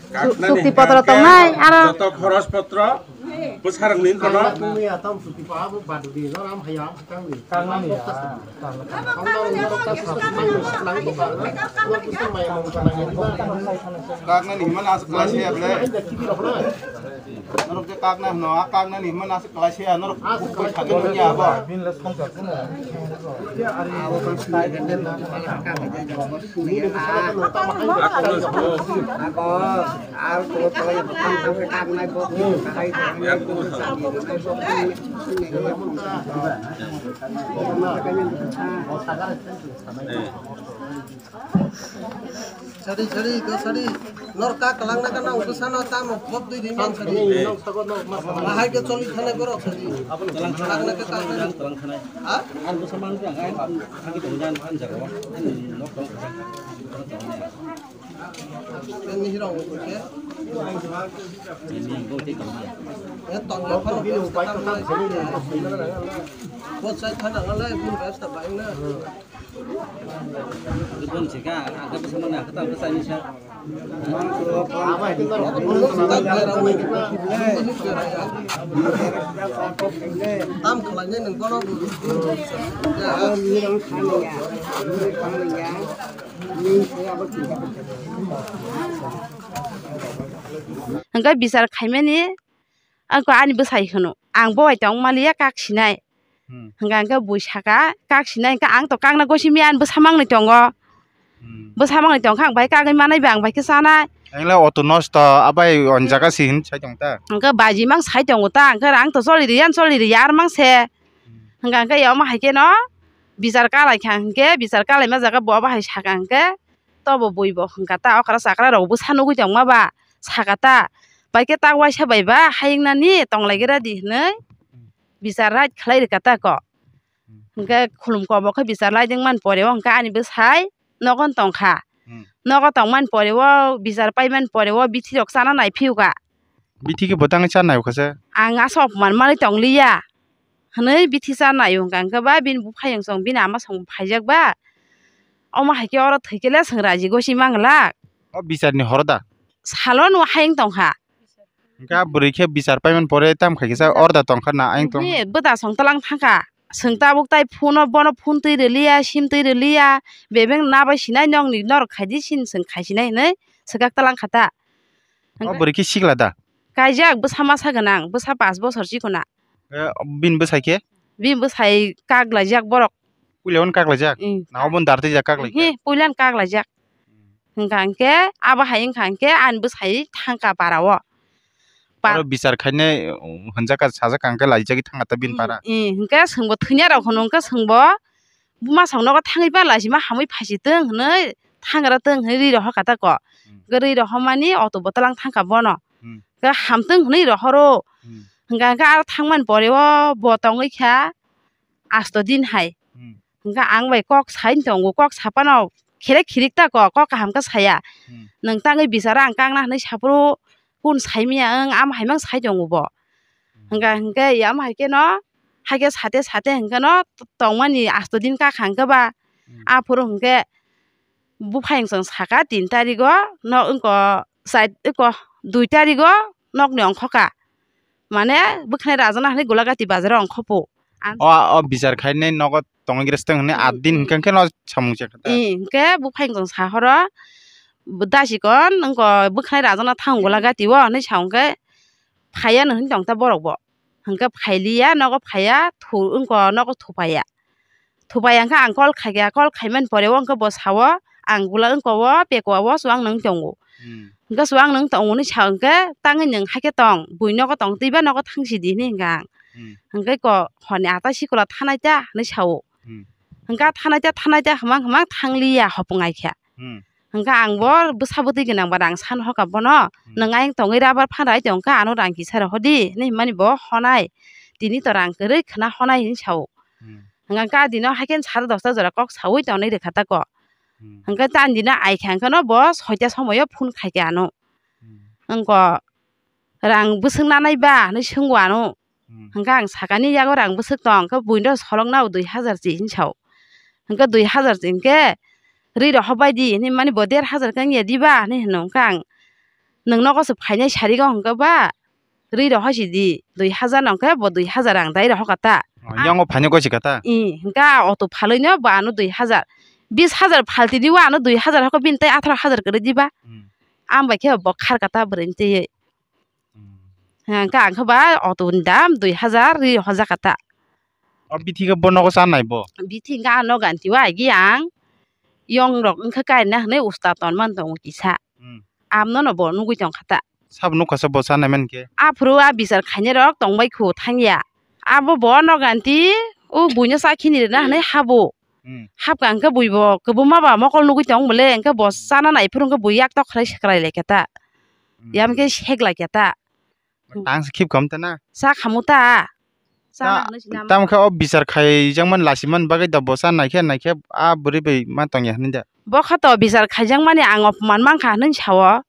Su-, sukti potro tongnai, aro. Joto khoros potro, bwsarokni kono. Kakna ni himani aswk kwlai se ya ble. Norok je kakna hino, a kakna ni himani aswk kwlai se ya, norok buk bai sakhe nung ya bo. Sari, sari, go sari. Nor ka kalang na ka na utu sano tamo pop dui dui man sari. Ahai ke choli thane borok sari. Kalang na ka kalang na. Ha? Ang ko saman ka ang ang ki dong jan an jago. Ani nok dong. Ani hirong ko ke. Ani ang ko te kong. Ya tong ya phano ko ta na. Ko sai thana ngalai bu rasta bai na. Ibon sika, ang kata sama na, kata kata ni sa. Tam khalai ni nung kono. Hingke bichar khaimani, ang ko ani bwsai hwno, ang bo bai tong maliya kak sinai. Hmm. Hingka hingke bui saka, kak sinai hingke ang to kakna gosi mia ani bwsa mangni tongo. Hmm. Bwsa mangni tongkha ang bai kagwi manai ba ang bai khe chanai. Ang le auto nosto abai on jaga si hin sai tong ta. Hingke baji mang sai tongo ta, hingke ang to choli riya, choli riya ar mang se. Hmm. Hingka hingke omo hai khe no bichar kalai kha hingke, bichar kalai ma jaga bo abo hai saka hingke tobo bui bo hingka ta okra chakra rok bwsa nugui tongma ba saka ta. Bai khe ta waisa bai ba hayung nani tonglai gira di hinui. Hmm. Bichar right khlai rwkha ta ko. Hmm. Hwnkhe khulum kobok khe bichar laiding man pore o hwnkhe ani bwsai nogo tongkha. Hmm. Nogo tongmani pore o bichar paimani pore o bithi rok chana nai phiyuka. Bithi khe bwtangwi cha nai kha se. Ang asa opman manwi tongliya hwnwi bithi cha nai hwnkha hwnkhe ba bini buphayung song bini ama song phaijak ba. Omo hai khe oro thwi khe le chwng raji gosi manglak. O bicharni horo da? Salo no hayung tongkha. Hingke a bwrwi khe bichar paimani pore tam khai kisa order tong kha na ayang tong. Bini bwda song tlang thang kha. Chwng tabuk tai phone o bono phone twi rwliya, sim twi rwliya. Bebeng na bai sinai nokni norok khai di sin chwng khai sinai hinui swkak tlang kha ta. O bwrwi khe sikla da? Kaijak bwsa masa gwnang, bwsa pash bosor chikona. Eh, bini bwsai khe? Bini bwsai kak laijak borok. Puila wng kak laijak? Mm. Na obo dar twi jak kak lai khe? Hi, puila wng kak laijak. Hwnkha hwnkhe abo hai wngkha hwnkhe ani bwsai thangkha para o. Pa- Aro bichar khainai, um, hwnjak kha, sajak kha hwnkhe laijagwi thangkha ta bini para. Mm, mm, hwnkhe chwngbo thwina rok hwno hwnkhe chwngbo buma song nogo thangwi ba laisima hamwi phaisitwng hwnwi thangra tong hinwi ri rohor kha ta ko. Hmm. Hwnkhe ri rohormani auto bo twlang thangkha bono. Hmm. Hwnkhe hamtwng hinwi rohoro. Hmm. Hwnkhe, hwnkhe aro thangmani pore o bo tongwi kha asto din hai. Hmm. Hwnkhe ang bai kok sai tongo, kok sapano kherek khirik ta ko, kok kaham khe saya. Hmm. Nwng tangwi bicharo ang kakna hinwi saphuru kun saimaya wng, amo hai mang sai tongo bo. Hmm. Hwnkhe, hwnkhe amo hai kheno, hai khe sate sate hwnkhe no tongmani asto din kakha hwnkhe ba, hmm, aphuru hwnkhe buphang chwng saka tin tarigo, no wngko char, wngko dui tarigo nokni ongkhoka. Mane bwkhanai rajana hinwi Golagati bazaro ongkhopo. Ang O, o bichar khainai nogo tongwi gres tong hinwi Hmm, aat din hmm. hwnkhe no samung se kha ta. Ee, hwnkhe buphang chwng sahoro, bo dasikon wngko bwkhanai rajana thang Golagati o hinwi sa hwnkhe phaiya no hinwi tong ta borok bo. Hwnkhe phailiya, nogo phaiya, thu-, wngko nogo thupaiya. Thupaiya hwnkhe ang call khaikha, call khaimani pore o hwnkhe bo sao, ang gula wngko o, pekua o, chuwang nwng tongo. Hmm. Hwnkhe chuwang nwng tongo hinwi sa hwnkhe, tangwi nwng haikhe tong, bui nogo tong, twiba nogo thang sidi hinwi hwnkha ang. Hmm. Hwnkhe ko honi ata sikula thanai ta hinwi sao. Hmm. Hwnkhe thanai ta, thanai ta hwmang hwmang thangliya hopong ai kha. Hmm. Hwnkhe ang bo bwsa bwtwi gwnang ba rang san hoka bono, Hmm. nwng ayang tongwi rabar phan rai tongkha, ano rang kisa rw hodi hinwi hwnmani bo honai. Tini to rang kwrwi khwna honai hinwi sao. Hmm. Hwnkhe ang kha dino haikhe sare dosta jora kok saui tonwi rwkha ta ko. Hmm. Hwnkhe tani dino ai kha hwnkhe no bo soita somoio phone khai kha ano. Hmm. Wngko rang bwswk nanai ba hinwi swngo ano. Hmm. Hwnkhe ang sakani yago rang bwswk tong, hwnkhe buino solok nao dui hazar chi hinwi sao. Hwnkhe dui hazar chi hwnkhe rwi rohor bai di hinwi mani bo der hazar khe wngya diba hinwi hwno. Hwnkhe ang nwng nogo se phainai sarigo hwnkhe ba rwi rohor si di dui hazar no hwnkhe bo dui hazar ang dai rohor kha ta. Oh, yango phainai gosi kha ta? Ee, hwnkhe auto phalwi no bo ano dui hazar, bis hazar phalti di o ano dui hazar hoko bini tai atharo hazar kwrwi diba. Hmm. Ang bai khe bo khar kha ta bwrwi ni twiwi. Hmm. Hwnkhe ang khe ba auto ni dam dui hazar rwi rohor jak kha ta. O bithi khe bo nogo chanai bo? Bithi hwnkhe ano ganti o agi ang yong rok wngkha kaina hinwi usta tonmani tongo kisa. Hmm. Amno no bo nugui tong kha ta. Sabo nukha se bo chanai man khe? Aphuru a bichar khainai rok tongbai khu thangya. Abo bo no ganti o buino chakhini rwna hinwi habo. Hmm. Hapkha hwnkhe buibo kwbangma ba mokol nugui tong bole, hwnkhe bo chana nai phuru hwnkhe bui yak tok khlai se kwlai lai kha ta. Hmm. Yam khe sek lai kha ta. Tang se khip kham ta na? Cha khamu ta. Chana Ta-, hwnwi sinama. Tamo khe o bichar khaijakmani lasiman bagwi da bo cha naikhe naikhe a bwrwi bai ma tongya hwnwi da. Bo kha to bichar khaijakmani ang opman mankha hwnwi sao.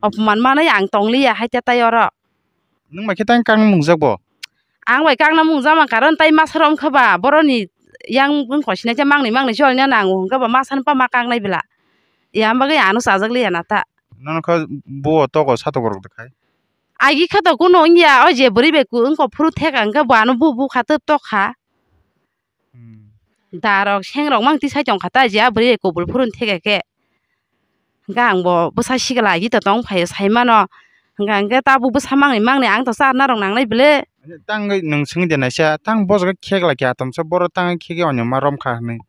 Opman manwi ang tongliya hai ta tai oro. Nwng bai khe tang kang mungjak bo? Ang bai kang na mungjak man karon tai masa rom kha ba boroni yang wngkha sinai cha mangni mangni choli na nango hwnkhe ba masa pa ma kang nai bela. Ya bagwi ano chajak liya na ta. Nono kha bo togo satok rok de khai. Agi kha to kuno wngya, o je bwrwi bai ku-, wngkha phuru theka hwnkhe bo ano bu bu kha twp tok kha. Hmm. Da rok seng rok mang tisai tong kha ta, je a bwrwi bai kubul phuru theka khe. Hwnkhe ang bo bwsa sikla agi to tong phaio sai mano. Hwnkha hwnkhe tabuk bwsa mangni mangni ang to charna rok nangnai bwle. Tangwi nwng swngwi de naisa, tang bo jaga khegla khe atomsa, boro tangwi khegwi onyo ma rom kha hwnwi.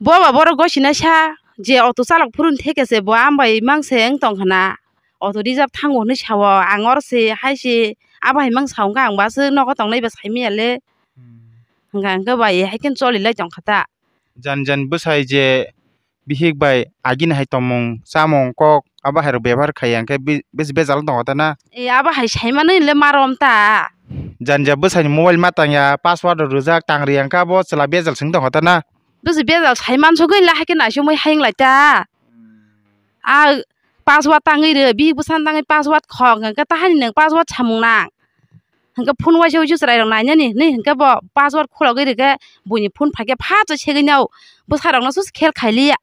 Bo ba borok gosina sa je auto chalok phuru theke se bo ambai mang se wng tong khna, auto reserve thango hinwi sao, ang oro se hai se abo hai mang sao, hwnkha ang ba se nogo tongnai ba sai manya le. Hmm. Hwnkha hwnkhe ba e hai khe choli lai tong kha ta. Jan jan bwsai je bihik bai agini hai tongmung chamung kok abo hai rok bebhar khaiya hwnkhe be-, bes-, bejal tongo ta na? E abo hai sai manwi le ma rom ta. Jan jan bwsai ni mobile ma tangya, password rok rwjak tang ri hwnkhe abo chwla bejal swng tongo ta na? Bwswi bejal sai mansugwi le hai khe naisingwi hayung lai ta. A password tangwi rw, bihik bwsano tangwi password khok, hwnkhe tahani nwng password samung nang. Hwnkhe phone waisa waisa chwrai rok nainani hinwi hwnkhe bo password khulogwi rwkhe buini phone phaikhe pha cha segwi nw bwsa rokno sus khel khai liya.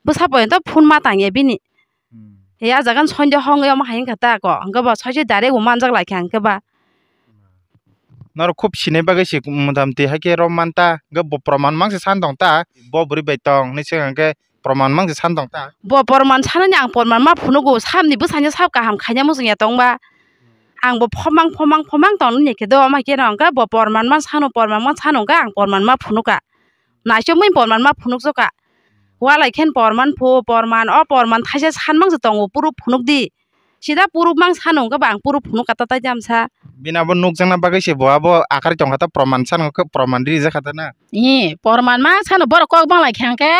Bwsa poito phone ma tangya bini. Hmm. He a jaga ni sonjo hongwi omo hai wngkha ta ko, hwnkhe bo soiso direct bo manjak lai kha hwnkhe ba. Norok khub sinai bagwi se motamti hai khe rom man ta, hwnkhe bo proman mang se san tong ta, bo bwrwi bai tong hinwi se hwnkhe proman mang se san tong ta. Bo proman sanani ang proman ma phunugo, sabni bwsani sab kaham khaina muchungya tong ba. Ang bo phomang phomang phomang tong nini khe do, omo hai khe no hwnkhe bo proman man sano, proman man sano hwnkhe ang proman ma phunuka. Naisomwi porman ma phunukjokha. Walai khen porman phu, porman, o porman thaisa sanmang se tongo, puro phunukdi. Sida puro mang sano hwnkhe ba ang puro phunukha ta tai tamsa. Bini abo nukjakna bagwi se bo abo akhari tongkha ta, porman sano khe porman rijak kha ta na. Ee, porman ma sano borok kok bang lai kha hwnkhe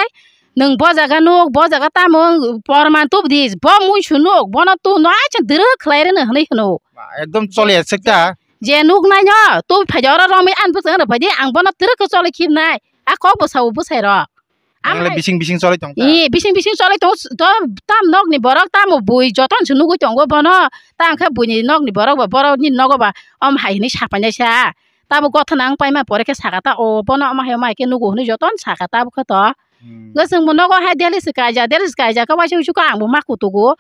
Nwng bo jaga nuk, bo jaga tamo porman tubdi, bo muisu nuk, bono tu no acha dwrwk khlai rwno hwnwi hwno. Ekdom chole sekta. Je nuk nai no, tu phaidi oro romwi ani bwskango phaidi, ang bono twrwk khe chole khibnai. A kok bwsao bwsai rok. Ang le bising bising chole tong ta. Ee, bising bising chole tong, to tam nok ni borok tamo bui joton se nugui tongo bono. Ta ang khe bui ni nok ni borok ba, borok ni nogo ba, om hai hwnwi sapai nai sa. Tabo gothana ang paima pore khe saka ta, o bono omo hai omo hai khe nugo hwnwi joton saka tabuk khe to. Hmm. Hwnkhe chwngbo nogo hai daily se kaijak, daily se kaijak khe waisa wuisu khe angbo ma kutugo.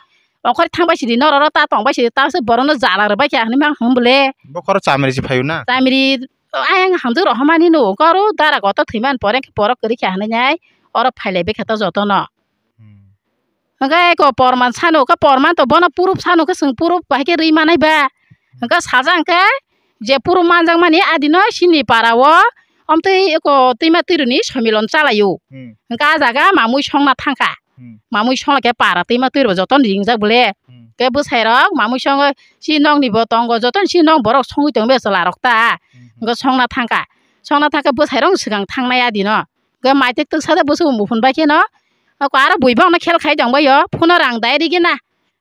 Ongkhorwi thang bai sidi nororo ta tong bai sidi ta se borokno jala rwbai kha hwnwi ma hwn bwle. Bokhoro chamri se phaio na? Chamri, ayang hamjwk rok hamani no, ongkhorwi dara goto thwimani pore khe borok kwrwi kha hwnwi nai oro phailai bai kha ta jotono. Hmm. Hwnkhe eko porman sano, khe porman to bono proof sano khe chwng proof bahai khe rwi manai ba. Hwnkhe sajak hwnkhe je proof manjakmani adino chini para o omtwi eko twima twirwini somilon chalaio. Hmm. Hwnkhe a jaga mamui songna thangkha. Hmm. Mamui songla khe para twima twirbo jotono ringjak bwle. Hmm. Khe bwsai rok mamui songo si nokni bo tongo jotono si nok borok songwi tongbe chwla rok ta. Hmm. Hwnkhe songna thangkha. Songna thangkhe bwsai rok swkang thangnai adino. Hwnkhe maitek twksa de bwswk muphun bai kheno, ako aro bui bokno khel khai tongbaio, phuno rang dai rigi na,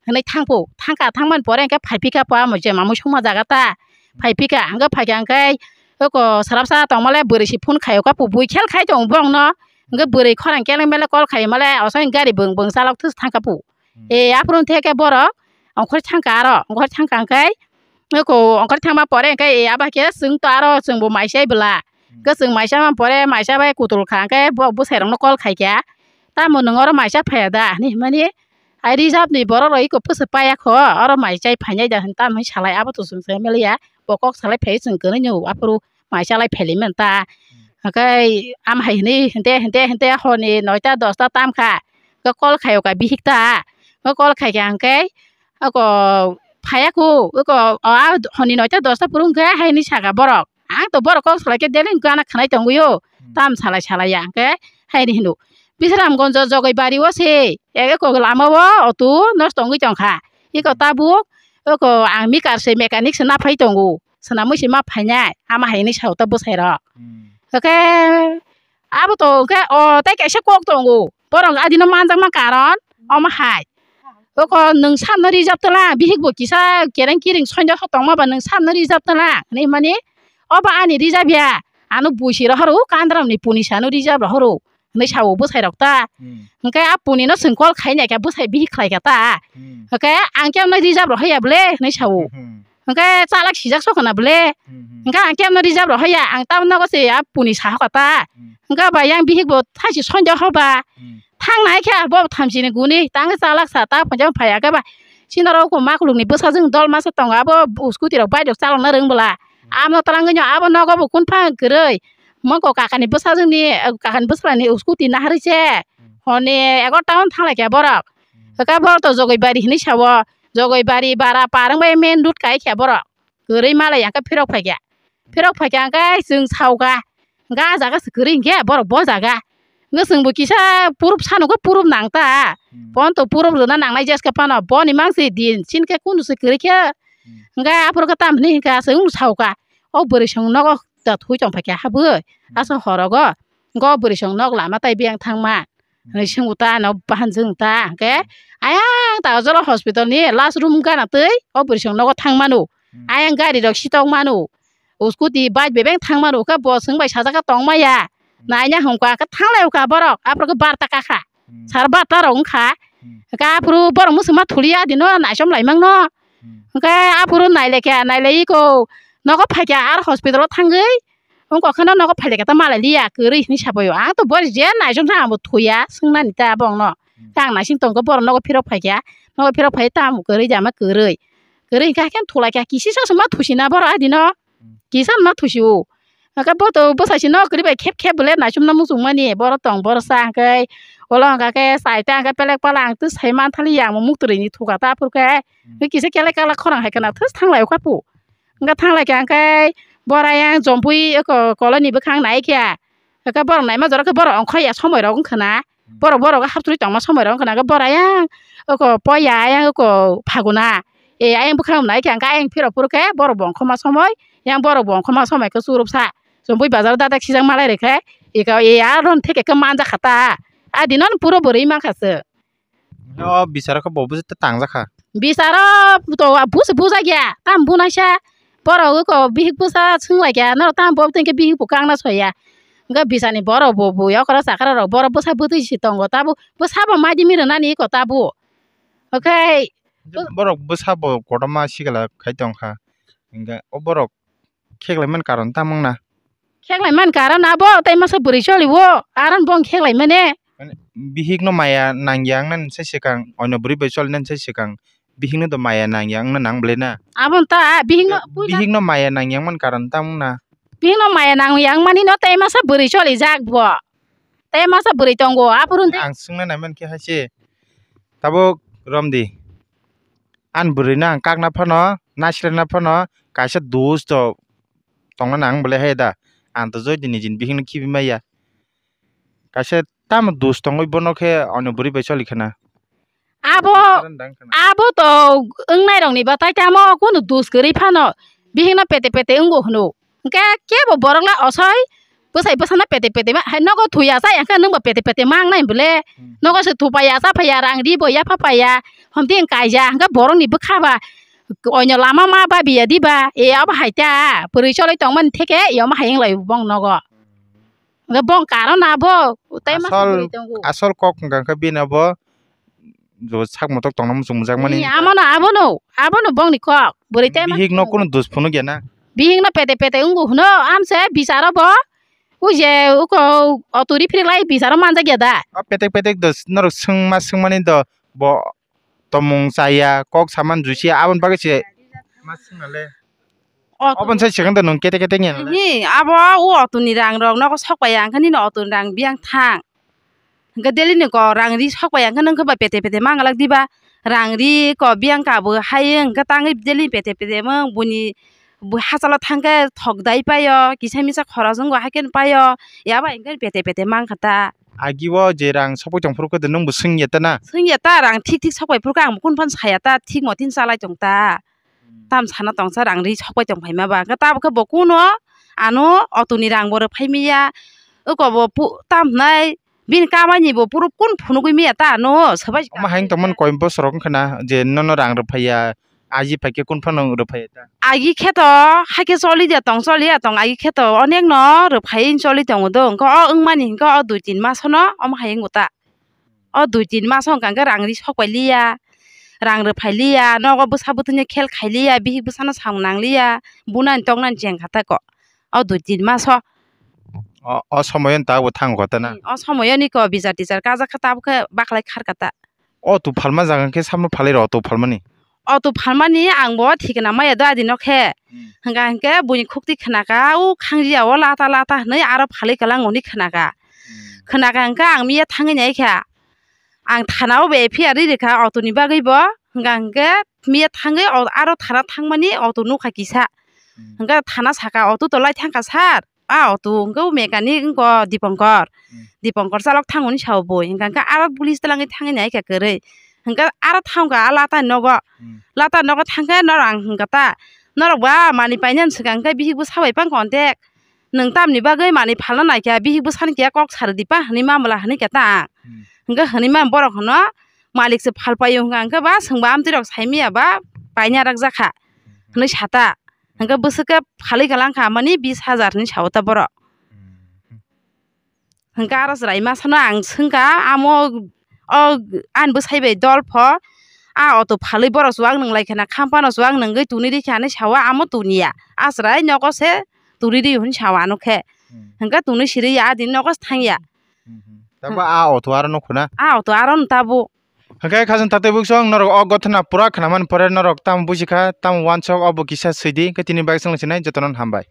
hwnwi thangphu, thangkha, thangmani pore hwnkhe phaiphikha po amo je mamui songma jaga ta, phaiphikha, hwnkhe phaikha hwnkhe, oko swrapsa tongmale bwrwi si phone khaio, kapu bui khel khai tongo bokno, hwnkhe bwrwi khorang keleng beleng call khaimale, osai gari bwng bwng chalok thus thangkha pu. Hmm. E, aphuru theke borok ongkhor thangkha aro, ongkhor thangkha hwnkhe, eko ongkhor thangma pore hwnkhe, e, abo khe chwng to aro chwngbo maisai bwla. Hmm. Hwnkhe chwng maisa ma pore maisa bai kutul kha hwnkhe bo bwsai rokno call khaikha. Tamo nwng oro maisa phaiya da? Hinwi hwnmani, ai reserve ni borok rok eko bwswk paiya kho, oro maisai phainai da hwn tamo hinwi salai abo to chwng se maliya. Bo kok salai phai chwng kwrwino aphuru maisa lai phailaimani ta. Hmm. Hwnkhe am hai hwnwi hwnkhe, hwnkhe, hwnkhe horni noita dosta tam kha. Hwnkhe call khaio ka bihik ta. Hwnkhe call khaikha hwnkhe, ako phaiya kho, ako, a, horni noita dosta phuru hwnkhe haini saka borok. Ang to borok kok salai khe daily gana khwnai tongwi o. Hmm. Tam salai salai ya hwnkhe haini hino. Bisramganj Jogoibari o se, e, ako lama o auto nosto wngwi tongkha. Iko tabuk, ako ang mikar se mechanic se naphai tongo. Swnamwi se ma phainai, ama hai hwnwi sao ta bwsai rok. Hmm. Hwnkhe abo to hwnkhe o tei kaisa kok tongo. Borok adino manjakma karon omo hai. Oko nwng samno reserve tala, bihik bo kisa kereng kiring sonjo khe tongma ba nwng samno reserve tala. Hinwi mani obo ani reserve ya. Ano buisi rohoro, kandram ni puni sano reserve rohoro. Hinwi sao bwsai rok ta. Hmm. Hwnkhe a puni no chwng call khai nai khe bwsai bihik khlai kha ta. Hmm. Hwnkhe ang khe amno reserve rohor ya bwle hinwi sao. Hmm. Hwnkhe chalak sijak sokha na bwle. Hmm, hmm. Hwnkhe ang khe amno reserve rohor ya, ang tamo nogo se a puni saha kha ta. Hmm. Hwnkhe bai yang bihik bo thaisi sonjo hoba. Hmm. Thang nai khe bo thamchi ni guni tang chalak sa ta phunjak phai ya khe ba. Chini rok ko makluk ni bwsajwk dol masa tongo abo scooty rok bike rok chalok na rwng bwla. Hmm. Amo twlang no abo nogo bo kun phang kwrwi. Moko kakani bwsajwkni, kakani bwsajwkni scooty naharwi se. Hmm. Honi egarota hwn thanglai kha borok. Hmm. Hwnkhe borok to Jogoibari hinwi sao. Jogoibari bara par wngbai main road kai kha borok. Kwrwi malai hwnkhe phirok phai kha. Phirok phai kha hwnkhe chwng sao kha. Hwnkhe ah jaga se kwrwi hinkhe borok bo jaga. Hwnkhe chwngbo kisa proof sano khe proof nang ta. Hmm. Bono to proof rwna nangnai jeske phano. Boni mangsi din chini khe kunu se kwrwi khe. Hmm. Hwnkhe aphuru khe tamni hinkhe chwng sao kha. O bwrwi chwng nogo da thui tong phai kha habwi. Hmm. Asa horogo. Hwnkhe o bwrwi chwng nok lama tai biyang thangma. Hmm. Hinwi swngo ta, ano bahan jwng ta. Hwnkhe ayang ta ojoro hospital ni last room gana twi o bwrwi chwng nogo thang mano. Hmm. Ayang gari rok sitok mano. O scooty bike bebeng thang mano. Hwnkhe bo chwng bai sajak khe tong maya. Hmm. Naina hwnkha khe thanglai o kha borok. Aphuru khe barta kakha. Hmm. Sar barta rok wngkha. Hmm. Hwnkhe aphuru borok mwswkma thuliya dino naichom lai mangno. Hmm. Hwnkhe aphuru nailai kha, nailai iko nogo phai kha, aro hospital o thangwi wngkha kheno nogo phai lai kha ta malai liya kwrwi hinwi sabaio. Ang to bori je naichom thang, ang bo thuya swngnani ta bongno. Hmm. Ta ang naising tongkha borok nogo phirok phai kha, nogo phirok phai ta ang bo kwrwi jama kwrwi. Kwrwi hwnkha khe thulai kha, kisi sa se ma thusi na borok adino. Hmm. Kisa ma thusi o. Hwnkhe bo to bwsai se nok kwrwi bai khep khep bwle naichomno muchung mani, borok tong borok cha hwnkhe ulo hwnkha khe chai ta hwnkhe pelek pala ang twi sai man thali ya, ang bo muktwrwi ni thuka ta aphuru khe. Hmm. Kisa kelek kalak khorang hai khwna thus thanglai o kha pu. Hwnkhe thanglai kha hwnkhe bora yang jompui eko koloni bwkhang nai kha. Hwnkhe borok naima jora khe borok ongkhor ya somoi rok wngkha na. Borok, borok hapsuri tongma somoi rok wngkha na, hwnkhe bora yang oko poya yang oko phaguna. E ayang bwkhang nai khe hwnkhe ayang phirok phuru khe borok bo ongkhorma somoi, yang borok bo ongkhorma somoi khe churupsa. Chwng bui bazar o dadak sijak malai rikhe, eko e aron theke khe manjak kha ta. A dino puro bwrwi mankha se. O bicharo khe bo buj ta tangjak kha. Bicharo to buj bujak ya, tam bunaisa. Borok oko bihik bwsa swnglaikha, norok tamo bo tongkhe bihik bo kangna soya. Hwnkhe bisani borok bo, bo yokra chakra rok borok bwsa bwtwi si tongo, tabuk bwsa bo maidimi rwnani eko tabuk. Okhai. Borok bwsa bo kotorma sikla khai tongkha. Hwnkhe o borok kheklaimani karon tamo wngna? Kheklaimani karon abo tei masa bwrwi choliwo, aron bong kheklaimani. Mane bihikno maya nangya wngnani sai swkang, oino bwrwi bai cholinani sai swkang. Bihikno do maya nangya wngna nang bwle na? Aboni ta, bihikno, bihikno maya nangya wngmani karon tamo wngna? Bihikno maya nangya wngmani no tei masa bwrwi cholijak bo. Tei masa bwrwi tongo, aphuru ang swngna naiman khe hai se. Tabuk romdi. Ani bwrwino ang kakna phano, naislerna phano kaisa dos to tongna nang bwle hai da. Ang to joi di nijini bihikno khibi maya. Kaisa tamo dos tongwi bono khe oino bwrwi bai choli khna. Abo, abo to wngnairokni batai tamo kunu dos kwrwi phano bihikno pete pete wngo hwno. Hwnkhe kebo borok lai osoi bwsai bwsano pete pete ma hai nogo thuya cha ya khe nwngbo pete pete ma wngnai bwle. Hmm. Nogo se thupaiya chaphaiya rang ri bo yapha paiya homtwi wng kaija hwnkhe borokni bwkha ba oino lama ma babiya diba e abo hai ta bwrwi choloi tongmani theke e omo hai wnglai bong nogo. Hwnkhe bong karon abo tei masa bwrwi tongo. Asol kok hwnkha khe bini abo jo sak motok tongna muchung mujakmani. Ni amono abono, abono bongni kok. Bwrwi tei masa bihikno tongo. Kunu dos phunuk ya na? Bihikno pete pete wngo hwno amse bicharo bo. Uje uko auto ri phiriklai bicharo manjak ya da? O petek petek dos norok swngma swngmani do bo tomung chaya kok saman juiya aboni bagwi se. Ma swngna le. Auto. Oboni sai swkang da nwng kete kete ngen le. Hi abo o auto ni rang rok nogo sok pai ya hwnkhe nini auto ni rang biyang thang. Hwnkhe daily ni ko rang ri sok pai ya hwnkhe nwng khe bai pete pete mangalak diba? Rang ri ko biyang ka bo hai wngkhe tangwi daily pete pete mung buini bo hachalo thangkhe thok dai paio, kisa misa khoros wngbo haikhe paio, ya bai hwnkhe pete pete mankha ta. Agi o je rang sokpai tong phuru khe nwng bo swngya ta na? Swngya ta, rang thik thik sokpai phuru khe ang bo kunu phano saya ta, thik mo tin chalai tong ta. Hmm. Tam sana tongsa rang ri sokpai tong phaima ba, hwnkhe tabukhe bo kuno ano auto ni rang bo rwphai maya, oko bo pu-, tam hwnai. Bini kamai ni bo puro kun phunugwi maya ta ano swbai. Omo hai wng tongmani koi bosor wng khna je nono rang rwphaiya, aji phaikhe kun phano rwphaiya ta. Agi khe to haikhe choli de tong, choli ya tong, agi khe to onek no rwphai choli tongo do, hwnkhe o wngmani hwnkhe o dui tin masono omo hai wngo ta. O dui tin maso hwnkha hwnkhe rang ri sokpai liya, rang rwphai liya, nogo bwsa bwtwino khel khai liya, bihik bwsano samung nang liya, bunani toknani cheng kha ta ko. O dui tin maso. O, o somoyoni ta bo thango kota na? Hmm, o somoyoni ko bichar tichar kajak kha tabukhe baklai khar kata. O tu phalma jaga khe samno phalai rw o tu phalmani? O tu phalmani ang bo thikna maya do adino khe. Hmm. Hwnkha hwnkhe buini khukti khnaka o khangjia o lata lata hwnwi aro phalwi kwlang hwnwi khnaka. Hmm. Khnaka hwnkhe ang miya thangwi naikha. Ang thana o bo F I R ri rikha auto ni bagwi bo. Hwnkha hwnkhe miya thangwi o-, aro thana thangmani auto nukha kisa. Hmm. Hwnkhe thana saka auto to lai thangkha sir. A auto hwnkhe o mechanic wngkha Dipankar. Hmm. Dipankar chalok thango hwnwi sao bui. Hwnkha hwnkhe aro police twlangwi thangwi naikha kwrwi. Hwnkhe aro thangkha a lata nogo. Hmm. Lata nogo thangkhe norok ang hwnkha ta. Norok ba manwi painani swkang khe bihik bwsa bai phang contact. Nwng tamni bagwi manwi phalna naikha, bihik bwsani kiya kok sari dipa hwnwi mamla hwnwi khe ta ang. Hmm. Hwnkhe hwnwi ma borok hwno malik se phal paio hwnkha hwnkhe ba swngba amtwi rok sai maya ba paina rakjak kha hwnwi sa ta. Hwnkhe bwswk khe phalwi kwlang kha mani bis hajar hwnwi sao ta borok. Hmm. Hwnkhe aro chwrai masano ang swngkha, amo o ani bwsai bai dol pho, a auto phalwi borok chuwak nwnglai kheno, khampano chuwak nwngwi tuni rikha hinwi sao, amo tuniya. A chwrai nogo se turi rio hinwi sao ano khe. Hmm. Hwnkhe tuni siriya, a dini nogo se thangya. Hmm, hmm. Tabuk a auto aro nukho na? A auto aro no tabuk. Hwnkhe khajang tatwi buksong norok o gothona pura khnamani pore norok tamo buji kha, tamo wansok obo kisa swidi, hwnkhe tini bagwi chwng sinai jotono hambai.